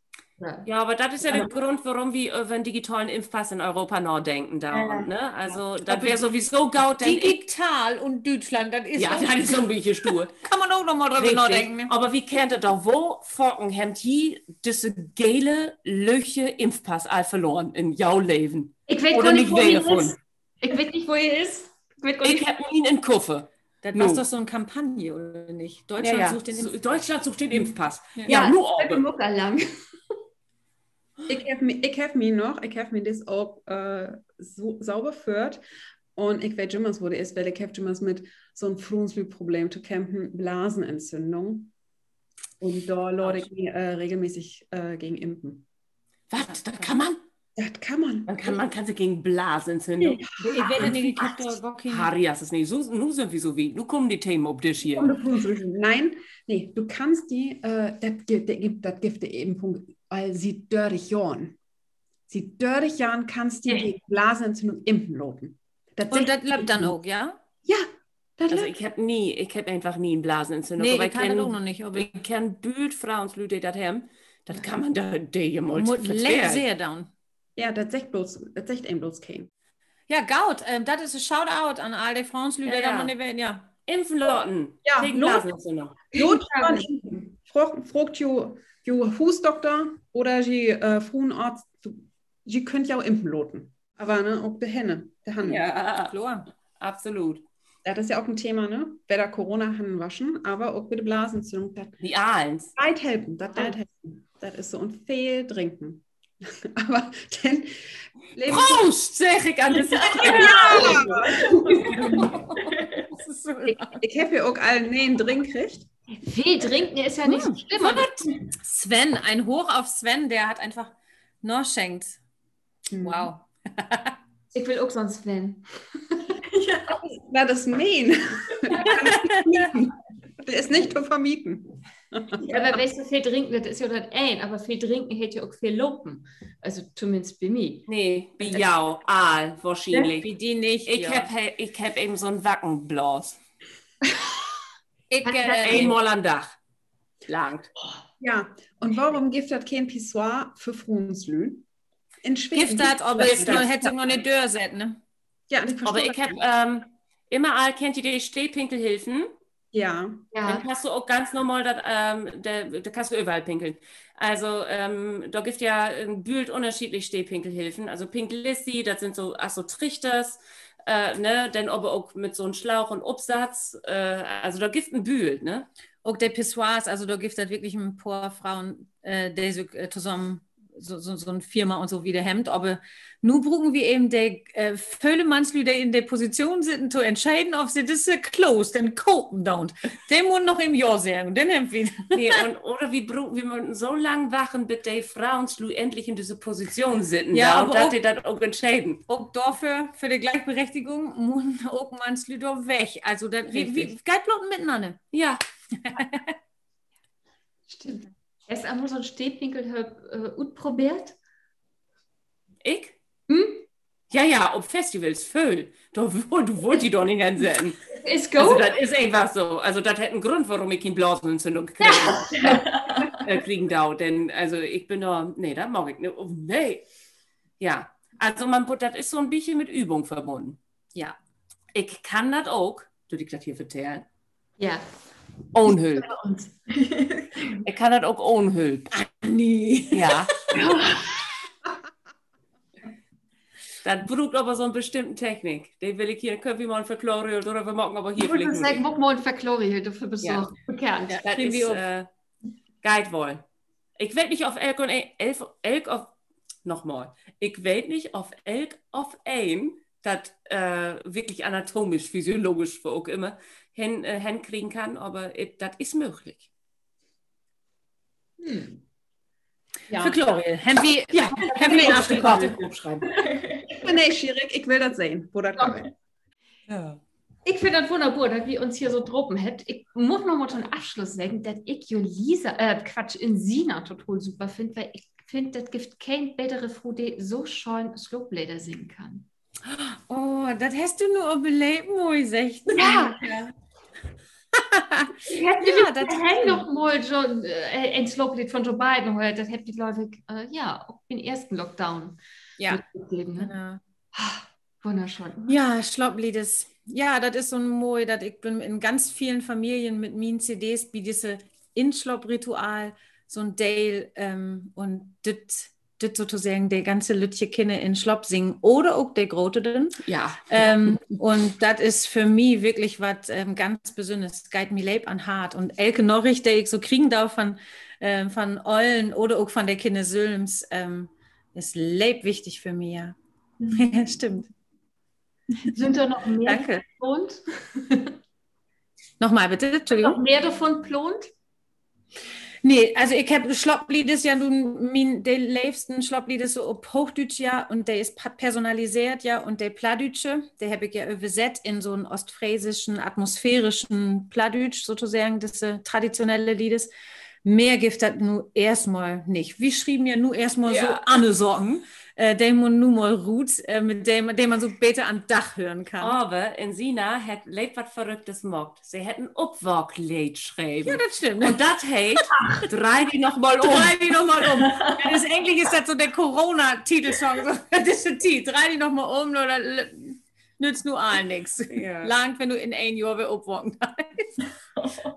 Ja, aver dat is ja de Grund, worüm wi över en digitalen Impfpass in Europa nadenken doot, ne? Also, dat weer sowieso goot, denn digital un Düütschland, dat is, ja, dat is so'n beten stuur. Kann man ok noch mal dröver nadenken, ne? Aver wi kennt dat doch, wo faken hebbt ji disse gele, lüttje Impfpass al verloren in jo Leven? Ik weet gor nich, wo he is. Ik weet nich, wo he is. Ik weet gor nich. Ik heff mien in Kuffer. Dat was doch so'n Kampagne, oder nich? Deutschland sucht den Impfpass. Ja, nu aver. Ik heff mi-, ik heff mi noch, ik heff mi dis ok, äh, so-, sauber föhrt. Un ik weet jümmers, wo de is, wiel ik heff jümmers mit so'n Fruenslüüdproblem to kämpfen, Blasenentzündung. Un dor laat ik mi, äh, regelmäßig, äh, gegen impen. Wat? Dat kann man? Dat kann man. Man kann, man kann sik gegen Blasenentzündung. Ik weet dat nich, ik heff dor gor keen Harry, is dat nich so, nu sünd wi so wiet. Nu kaamt de Themen op Disch hier. Nee, nee, du kannst di, äh, dat gi-, dat gifft, dat gifft de Impfung al siet dörtig Johren. Siet dörtig Johren kannst di gegen Blasenentzündung impen laten. Un dat löppt denn ok, ja? Ja, dat löppt. Also ik heff nie, ik heff eenfach nie en Blasenentzündung. Nee, aver ik kann dat ok noch nich, aver ik kenn bült Fruenslüüd, de dat hebbt. Dat kann man, de, de mutt leck sehr doon. Ja, dat seggt blots, dat seggt een blots keen. Ja, goot, ähm, dat is en Shoutout an all de Fruenslüüd, de dat noch nich weten, ja. Impen laten. Ja, tegen Blasenentzündung. Fraagt, fraagt jo, jo Huusdokter oder ji, äh, Fruenarzt, ji köönt jo impen laten. Aver, ne, ok de Hänn, de Hannen. Ja, kloor. Absolut. Dat is ja ok en Thema, ne? Wedder Corona, Hannen waschen, aver ok wedder Blasenentzündung. Dat deit helpen, dat deit helpen. Dat is so, un veel drinken. Aver denn, Proost, segg ik an disse Stell. Ik, ik heff hier ok al en ne'en Drink kregen. Veel drinken is ja nich so slimm. Sven, ein Hoch auf Sven, der hat einfach naschenkt. Wow. Ik will ok so'n Sven. Dat is mien. De is nich to vermieten. Aver weetst du, veel drinken, dat is ja dat een, aver veel drinken heet ja ok veel lopen. Also tominnst bi mi. Nee, bi jo all wohrschienlich. Bi di nich. Ik heff, ik heff even so'n Wackenblaas. Ik, äh, eenmal an'n Dag. Langt. Ja, un worüm gifft dat keen Pissoir för Fruenslüüd? Gifft dat, aver hett sik noch nich dörsett, ne? Aver ik heff, ähm, immer all, kennt ji de Stehpinkelhilfen? Ja. Denn kannst du ok ganz normal dat, ähm, de, de kannst du överall pinkeln. Also, ähm, dor gifft ja en Bült ünnerscheedlich Stehpinkelhilfen. Also Pinkelissi, dat sünd so, ach so, Trichters, äh, ne, denn aver ok mit so'n Slauch un Opsatz, äh, also dor gifft en Bült, ne? Ok de Pissoirs, also dor gifft dat wirklich en poor Fruens, äh, de sük, äh, tosamen so, so, so'n Firma un so wieder hebbt. Aver nu bruken wi even de, äh, völe Mannslüüd, de in de Position sitten, to entscheiden, of se disse Klos denn kopen doot. De mutt noch even Ja seggen, denn hebbt wi. Nee, un, oder wi bruken, wi mutten so lang wachten, bit de Fruenslüüd endlich in disse Position sitten, ja, aver dat de dat ok entscheiden. Ok dorför, för de Gleichberechtigung, mutten ok Mannslüüd dor weg. Also dat, wi, wi geiht bloot mitenanner. Ja. Stimmt. Hest du al mal so'n Stehpinkelhilf, äh, utprobeert? Ik? Ja, ja, op Festivals, völ. Dor, dor wullt ji doch nich hensetten. Also, dat is eenfach so. Also, dat hett en Grund, worüm ik keen Blasenentzündung kriegen, äh, kriegen do. Denn, also, ik bün dor, nee, dat mag ik nich. Oh, nee. Ja, also, man, dat is so'n beten mit Übung verbunnen. Ja. Ik kann dat ok, dörv ik dat hier vertellen? Ja. Ohn Hülp. Ik kann dat ok ohn Hülp. Ja. Dat bruukt aver so'n bestimmte Technik. De will ik hier, köönt wi mal en Verklarung, oder wi maken aver hier villicht mal en Verklarung, dorför besorgt. Ja. Dat is, äh, geiht woll. Ik weet nich, of elk un een, elf, elk of, nochmal. Ik weet nich, of elk of een dat wirklich anatomisch, physiologisch, wo ok ümmer, hen, henkriegen kann, aver dat is mööglich. Verkloor, Henry, ja, Henry, afschrieven, opschrieven. Ik bün neeschierig, ik will dat sehn, wo dat geiht. Ik finn dat wunnerbor, dat wi uns hier so drapen hebbt. Ik mutt noch mal to'n Afsluss seggen, dat ik jo Lisa, äh, Quatsch, Insina total super finn, wiel ik finn, dat gifft keen betere Fru, de so schöön Slaapleder singen kann. Oh, dat hest du nu op leep moi seggt. Ja. Ik heff dat noch mal so, äh, en Slaapleed von jo beiden höört. Dat hebbt de, glööv ik, äh, ja, ok in'n eersten Lockdown. Ja, genau. Wunnerschöön. Ja, Slaapleder. Ja, dat is so moi, dat ik bün in ganz velen Familien mit mien C Ds bi disse Inslaapritual so'n Deel, ähm, un dit, dit sotoseggen de ganze lüttje Kinner in Slaap singen oder ok de grote denn. Ja. Ähm, un dat is för mi wirklich wat, ähm, ganz Besünners. Geiht mi leep an't Hart. Un elke Naricht, de ik so kriegen do von, ähm, von Ollen oder ok von de Kinner sülms, ähm, is leep wichtig för mi, ja. Stimmt. Sünd dor noch mehr von plaant? Nochmal bitte, Entschuldigung. Noch mehr dorvon plaant? Nee, also ik heff Slaapleder ja nu, mien, de leevsten Slaapleder so op Hoochdüütsch, ja, un de is personaliseert, ja, un de plattdüütsche, de heff ik ja översett in so'n oostfreesischen, atmosphärischen Plattdüütsch sotoseggen, disse traditionelle Leder. Mehr gifft dat nu eerstmal nich. Wi schrieven ja nu eerstmal so anner Saken, de mutt nu mal rut, mit de, de man so beter an'n Dag hören kann. Aver Insina hett leep wat Verrücktes maakt. Se hett en Opwaakleed schreven. Ja, dat stimmt. Un dat heet Dreih di noch mal um. Dreih di noch mal um. Dat is, egentlich is dat so de Corona-Titelsong, so, disse Tiet. Dreih di noch mal um, oder nützt nu all nix. Langt, wenn du in een Johr weer opwaken deist.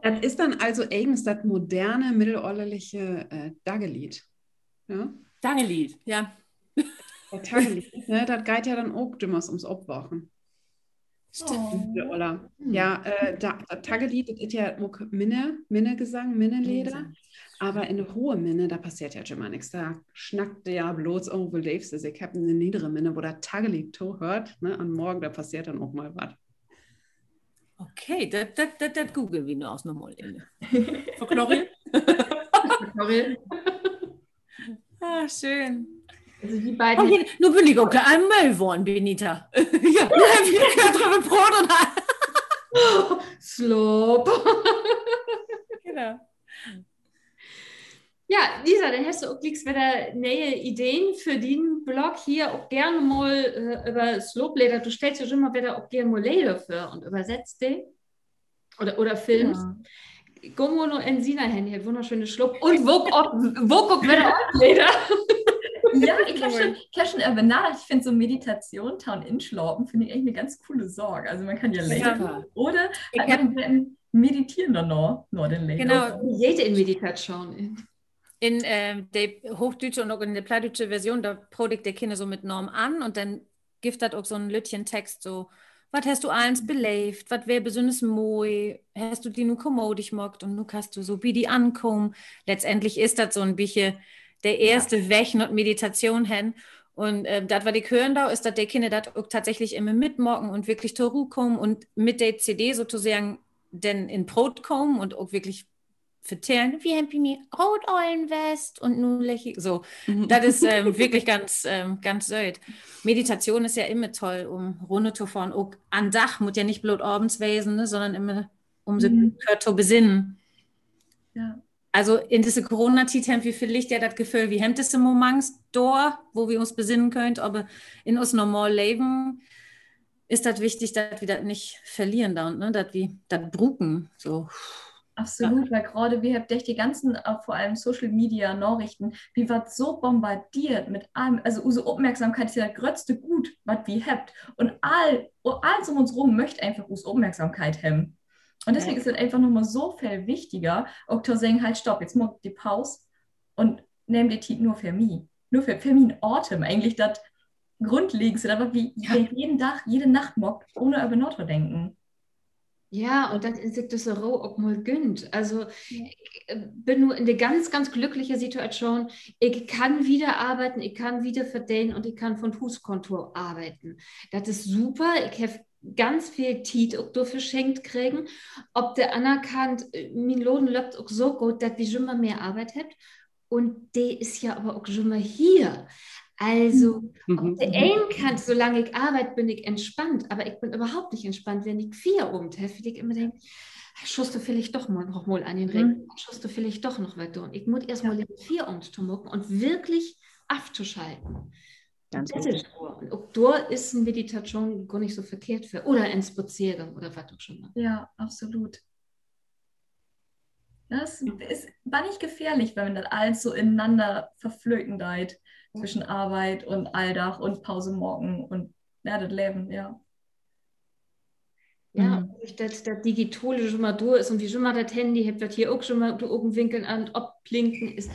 Dat is denn also egens dat moderne, middelöllerliche Daggeleed. Daggeleed, ja. Dat Daggeleed, ne, dat geiht ja denn ok jümmers ums Opwaken. Stimmt. Ja, dat Daggeleed, dat is ja ok Minne, Minnegesang, Minneleder. Aver in de hoge Minne, dor passeert ja jümmer nix. Dor snackt de ja blots över Leevs. Also ik heff en niedere Minne, wo dat Daggeleed tohöört, ne, an'n Morgen, dor passeert denn ok mal wat. Okay, dat, dat, dat google wi nu ok noch mal even. Verkloor? Ah, schöön. Nu bün ik ok al mööd worrn, Benita. Ja, nu hebbt wi dröver praat un Slaap. Genau. Ja, Lisa, denn hest du ok glieks wedder ne'e Ideen för dien Blog. Hier ok geern mal över Slaapleder. Du stellst ja jümmer wedder ok geern mal Leder vör un översettst de. Oder, oder Films. Gah wi noch in Sina hen, hett wunnerschöne Slaap- un Waak-, Waak-, ok Wedder-op-Leder. Ja, ik heff schon, ik heff schon över nadacht, ik finn so Meditation to'n Inslapen, finn ik egentlich 'ne ganz coole Saak. Also man kann ja lesen oder meditieren dorna, na den Leder. Genau. Jede Meditation. In de hoochdüütsche un ok in de plattdüütsche Version, dor praat ik de Kinner so mit Naam an un denn gifft dat ok so'n lüttjen Text, so: Wat hest du allens beleevt? Wat weer besünners moi? Hest du di nu kommodig maakt un nu kannst du so bi di ankamen? Letztendlich is dat so'n bietje de eerste Weg na Meditation hen. Un dat, wat ik hören do, is, dat de Kinner dat ok tatsächlich immer mitmaken un wirklich to Roh kamen un mit de C D sotoseggen denn in Proot kamen un ok wirklich vertellen: Wi hebbt bi mi Grootöllern west un nu legg ik, so. Dat is wirklich ganz, ganz sööt. Meditation is ja immer toll, üm runnertofahren. Ok an'n Dag, mutt ja nich bloot avends wesen, ne, sünnern immer, üm sik kort to besinnen. Also in disse Coronatiet hebbt wi villicht ja dat Geföhl, wi hebbt disse Moments dor, wo wi uns besinnen köönt, aver in us normal Leven is dat wichtig, dat wi dat nich verleren doot, ne? Dat wi dat bruken, so. Absolut, wiel graad wi hebbt dörch de ganzen, vör allem Social Media Narichten, wi warrt so bombardeert mit allem, also use Opmerksamkeit is ja dat gröttste Goot, wat wi hebbt. Un all, allens üm uns rüm möcht eenfach use Opmerksamkeit hebben. Un deswegen is dat eenfach noch mal so veel wichtiger, ok to seggen: Halt, stopp, jetzt maak ik de Paus un nehm de Tiet nur för mi. Nur för, för mien Atem. Egentlich dat Grundlegendste, dat, wat wi jeden Dag, jede Nacht maakt, ohne över natodenken. Ja, un dat een sik düsse Roh ok mal günnt. Also, ik bün nu in de ganz, ganz glückliche Situatschoon, ik kann wieder arbeiden, ik kann wieder verdenen un ik kann vun't Huuskontor arbeiden. Dat is super. Ik heff ganz veel Tiet ok dorför schenkt kregen. Op de anner Kant, mien Laden löppt ok so goot, dat wi jümmer mehr Arbeit hebbt. Un de is ja aver ok jümmer hier. Also, op de een Kant, solang ik arbeid, bün ik entspannt, aver ik bün överhaupt nich entspannt, wenn ik Fieravend heff, wiel ik immer denk: Schullst du villicht doch mal noch mal an den Rechner, schullst du villicht doch noch wat doon. Ik mutt eerst mal den Fieravend to maken un wirklich aftoschalten. Un ok dor is en Meditatschoon gor nich so verkehrt för. Oder en Spazeergang oder wat ok jümmer. Ja, absolut. Dat is bannig gefährlich, wenn dat allens so inenanner verflöten deit, twischen Arbeit un Alldag un Pause maken un, ja, dat Leven, ja. Ja, dörch dat, dat Digitale jümmer dor is un wi jümmer dat Handy hebbt, wat hier ok jümmer ut de Ogenwinkeln an 't Opblinken is,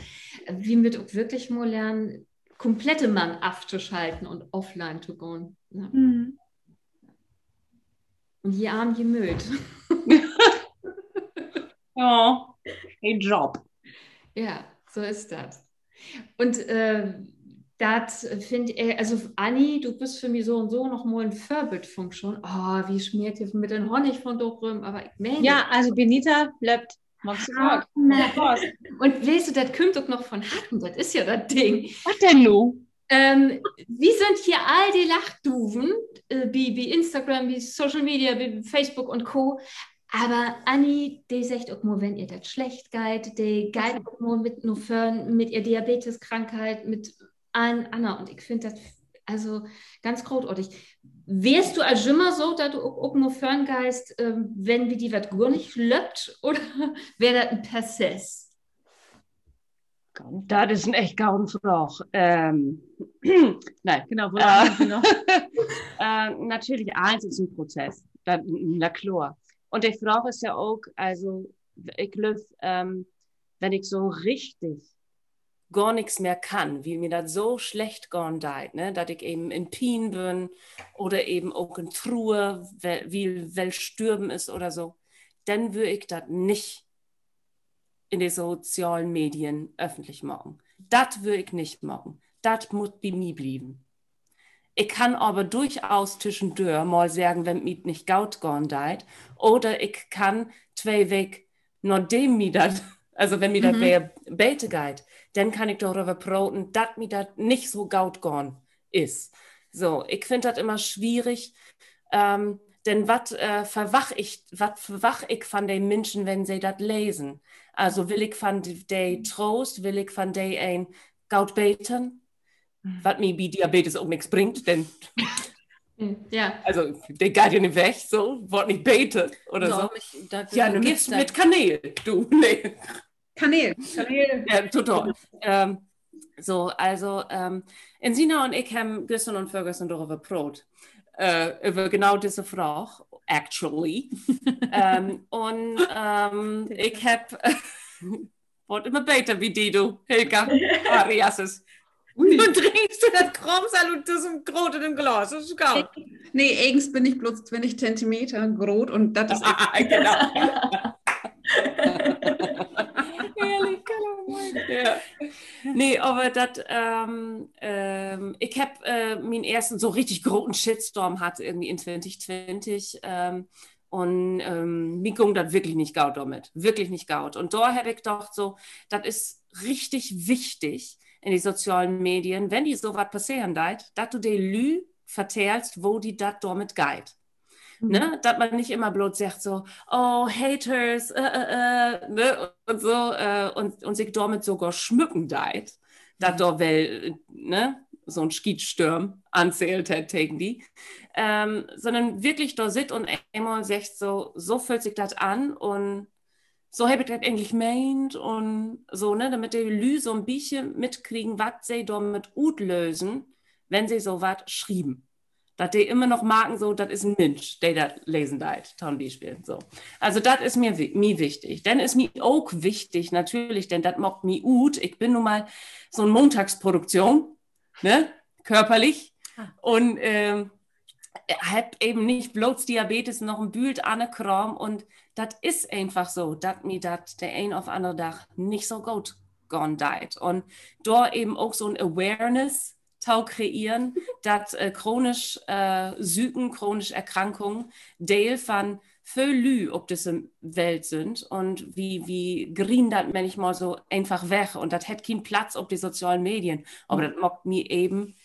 wi mööt ok wirklich mal lernen, komplett mal aftoschalten un offline to gahn. Un ji arm Jemööt. Ja, en Job. Ja, so is dat. Un dat finn ik, also Anni, du büst för mi so un so noch mal en Vörbildfunktion. Oh, wi smeert hier mit den Honnig vundaag rüm, aver ik meen, ja, also Benita löppt, magst du, un weetst du, dat kümmt ok noch von Harten, dat is ja dat Ding. Wat denn nu? Wi sünd hier all de Lachduven bi, bi Instagram, bi Social Media, bi Facebook un Co. Aver Anni, de seggt ok mal, wenn ehr dat slecht geiht, de geiht ok mal mit na vörn, mit ehr Diabeteskrankheit, mit allen annern. Un ik finn dat also ganz grootartig. Weerst du al jümmer so, dat du ok, ok na vörn geihst, wenn bi di wat gor nich löppt, oder weer dat en Prozess? Dat is en echt gode Fraag. Nee, genau. Natürlich, allens is en Prozess. Na kloor. Un de Fraag is ja ok, also, ik glööv, wenn ik so richtig gor nix mehr kann, wiel mi dat so slecht gahn deit, ne, dat ik even in Pien bün oder even ok in Truer, wiel well störven is oder so, denn wöör ik dat nich in de sozialen Medien öffentlich maken. Dat wöör ik nich maken. Dat mutt bi mi blieven. Ik kann aver dörchaus tüschendör mal seggen, wenn mi 't nich goot gahn deit, oder ik kann twee Week nadem mi dat, also wenn mi dat weer beter geiht, denn kann ik doröver proten, dat mi dat nich so goot gahn is. So, ik finn dat immer swierig, denn wat verwach ik, wat verwach ik von de Minschen, wenn se dat lesen? Also will ik von de Troost, will ik von de en goot Betern, wat mi bi Diabetes ok nix bringt, denn, also, de geiht ja nich weg, so, word nich beter oder so. Ja, nu mit Kaneel, du, nee. Kaneel, Kaneel. Ja, total. So, also, Insina un ik hebben güstern un vörgüstern doröver proot, över genau disse Fraag, actually. Un ik hebb, word immer beter bi di, du, Hilka. Ariasis. Du drinkst dat Kraams al ut düssen groten Glas. Dat is goot. Nee, egens bün ik blots twintig Zentimeter groot un dat is, genau. Nee, aver dat, ik hebb mien eersten so richtig groten Shitstorm hatt irgendwie in twintig twintig. Un mi gung dat wirklich nich goot dormit. Wirklich nich goot. Un dor hebb ik dacht so, dat is richtig wichtig in de sozialen Medien, wenn di so wat passeren deit, dat du de Lüüd vertellst, wo di dat dormit geiht. Ne? Dat man nich immer blots seggt so: Oh, haters, ne? Un so, un sik dormit sogor smücken deit, dat dor well, ne, so'n Schietstörm anzettelt hett tegen di. Sünnern wirklich dor sitt un eenmal seggt so: So föhlt sik dat an un so hebb ik dat egentlich meent un so, ne, dormit de Lüüd so'n beten mitkriegen, wat se dormit utlösen, wenn se so wat schrieven. Dat de immer noch marken, so, dat is en Minsch, de dat lesen deit, to'n Bispeel, so. Also dat is mi wichtig. Denn is mi ok wichtig, natürlich, denn dat maakt mi ut, ik bün nu mal so'n Montagsproduktion, ne, körperlich. Un hebb even nich bloots Diabetes, noch en Bült anner Kraam. Un dat is eenfach so, dat mi dat de een of anner Dag nich so goot gahn deit. Un dor even ok so 'n Awareness to kreeren, dat chronisch Süken, chronische Erkrankungen Deel van völ Lüüd op disse Welt sünd. Un wi, wi grienen dat männichmal so eenfach weg. Un dat hett kien Platz op de sozialen Medien. Aver dat maakt mi even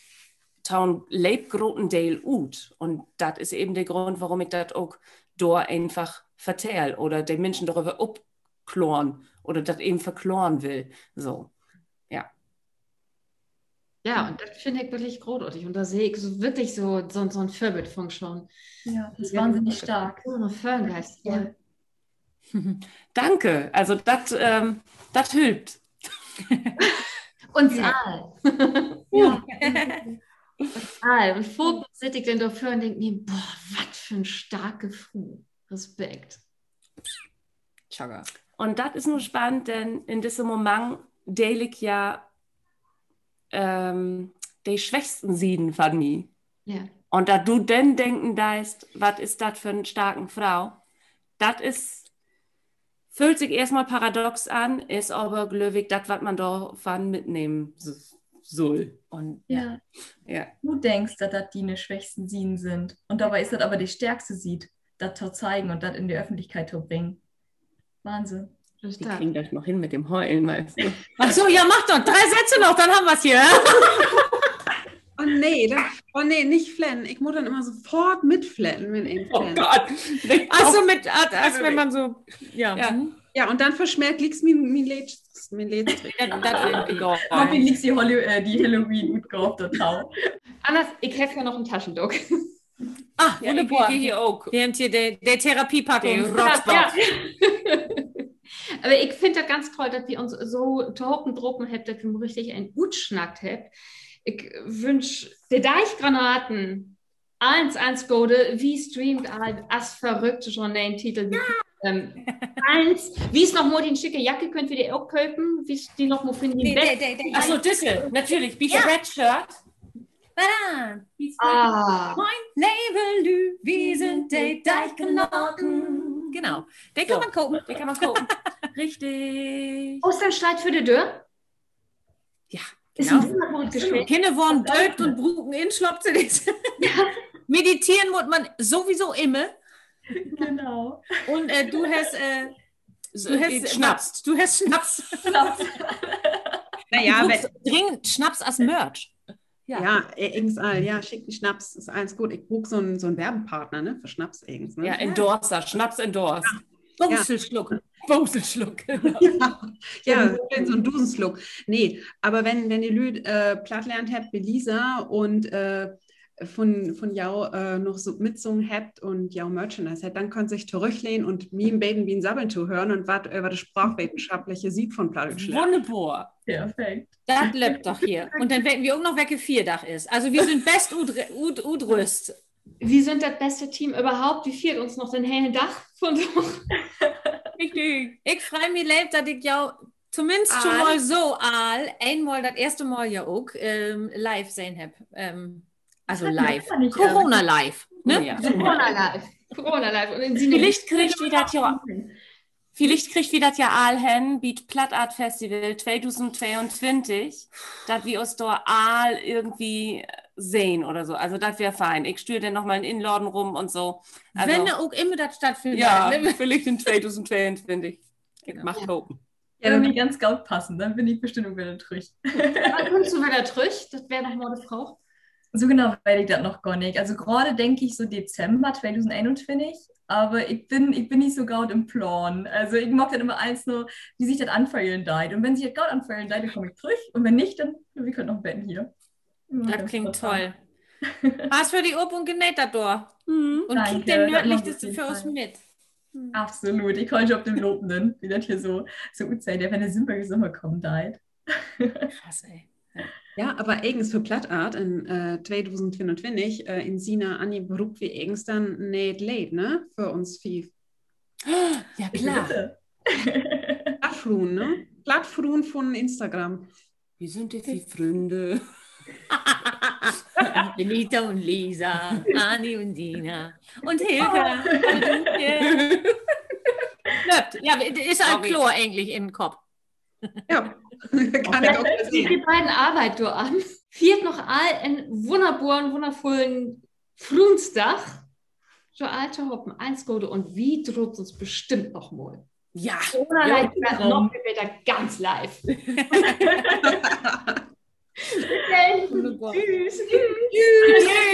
to 'n leep groten Deel ut. Un dat is even de Grund, worüm ik dat ok dor eenfach vertell oder de Minschen doröver opkloren oder dat even verkloren will. So, ja. Ja, un dat finn ik wirklich grootartig. Un dor seh ik so wirklich so, so 'n Vörbildfunktion. Ja, dat is wahnsinnig stark. Danke. Also dat, dat hülpt. Uns all. Un faken sitt ik denn dorvör un denk mi, boah, wat för 'n starke Fru. Respekt. Un dat is nu spannend, denn in disse Moment deel ik ja de swächsten Sieden van mi. Un dat du denn denken deist, wat is dat för 'n starken Fro? Dat is, föhlt sik eerstmal paradox an, is aver, glööv ik, dat, wat man dorvan mitnehmen sull. Du denkst, dat dat diene swächsten Sieden sünd. Un dorbi is dat aver de stärkste Siet, dat to zeigen un dat in de Öffentlichkeit to bringen. Wahnsinn. Wi kriegen dat noch hen mit dem Heulen, meenst du? Ach so, ja, mach doch. Drei Sätze noch, denn hebbt wi dat hier. Oh nee, oh nee, nich flennen. Ik mutt denn immer sofort mitflennen, wenn een flennt. Ach so, mit, as wenn man so, ja. Ja, un denn versmeert glieks mien, mien Leed-, mien Leedstreek. Dat, dat will ik ok. Maak glieks de Halloween-Utgaav total. Anners, ik heff ja noch en Taschendook. Ah, wunnerbor. Hier ok. Wi hebbt hier de, de Therapiepackung. Aver ik finn dat ganz toll, dat wi uns so tohopen drapen hebbt, dat wi mal richtig een utsnackt hebbt. Ik wünsch de Deichgranaten allens, allens Gode. Wi streamt all as verrückt, schon den Titel. Allens. Wies noch mal dien schicke Jacke, köönt wi de ok köpen? Wies de noch mal, finnen wi de best. Ach so, disse, natürlich, bi Spreadshirt. Moin, leve Lüüd, wi sünd de Deichgranaten. Genau. De kann man kopen. De kann man kopen. Richtig. Oostern steiht vör de Döör. Ja, genau. Kinner worrn dööpt un bruken Inslaap-C Ds. Mediteren mutt man sowieso immer. Genau. Un du hest, du hest Snaps. Du hest Snaps. Snaps. Na ja, dringend Snaps as Merch. Ja, egens all. Ja, schickt mi Snaps, is allens goot. Ik bruuk so'n, so'n Werbepartner, ne, för Snaps egens, ne? Ja, Endorser, Snaps-Endorser. Boßelschluck. Boßelschluck, genau. Ja, so'n Dusensluck. Nee, aver wenn, wenn de Lüüd Platt lernt hebbt bi Lisa un von, von jo noch so mitsungen hebbt un jo Merchandise hebbt, denn köönt se sik torüchlehnen un mi en beten bi'n Sabbeln tohören un wat över de spraakwetenschappliche Siet von Plattdüütsch lehren. Wunnerbor. Perfekt. Dat löppt doch hier. Un denn weten wi ok noch, welke Fierdag is. Also, wi sünd best ut-, ut-, utrüst. Wi sünd dat beste Team överhaupt. Wi fiert uns noch den helen Dag vundaag. Richtig. Ik frei mi, Leev, dat ik jo tominnst schon mal so all eenmal, dat eerste Mal ja ok, live sehn heff. Also live. Corona-live, ne? Corona-live. Corona-live. Villicht kriegt wi dat ja, villicht kriegt wi dat ja all hen bi't Platt Art Festival tweedusendtweeuntwintig, dat wi us dor all irgendwie sehn oder so. Also dat weer fein. Ik stüür denn noch mal en Inladen rum un so. Also, wenn ok immer dat stattfinnt, villicht in tweedusendtweeuntwintig. Ik mag hopen. Ja, dat würr ganz goot passen. Denn bün ik bestimmt ok wedder trüch. Wann kummst du wedder trüch? Dat weer noch mal de Fraag. So genau weet ik dat noch gor nich. Also graad denk ik so Dezember tweedusendeenuntwintig, aver ik bün, ik bün nich so goot in Planen. Also ik maak denn immer allens nur, wo sik dat anföhlen deit. Un wenn sik dat goot anföhlen deit, denn kumm ik trüch. Un wenn nich, denn, wi köönt noch en beten hier. Dat klingt toll. Pass för di op un geneet dat dor. Un kiek de Nördlichste för us mit. Absolut. Ik hool jo op den Lopenden, wo dat hier so, so utsüht, wenn de Simberger Sommer kamen deit. Krass, ey. Ja, aver egens för Platt Art in tweedusendtweeuntwintig, in Sina, Anni, bruukt wi egens denn en nee'et Leed, ne? För uns fief. Ja, klar. Plattfruun, ne? Plattfruun von Instagram. Wi sünd de fief Fründe. Benita un Lisa, Anni un Dina un Hilke. Löppt. Ja, is all kloor egentlich in'n Kopp. Ja, kann ik ok sehn. De beiden arbeidt dor an. Fiert noch all en wunnerboren, wunnervullen Fruunsdag. Jo, all tohopen, allens Gode un wi draapt uns bestimmt noch mal. Ja, oder noch beter ganz live. Tschüss. Tschüss.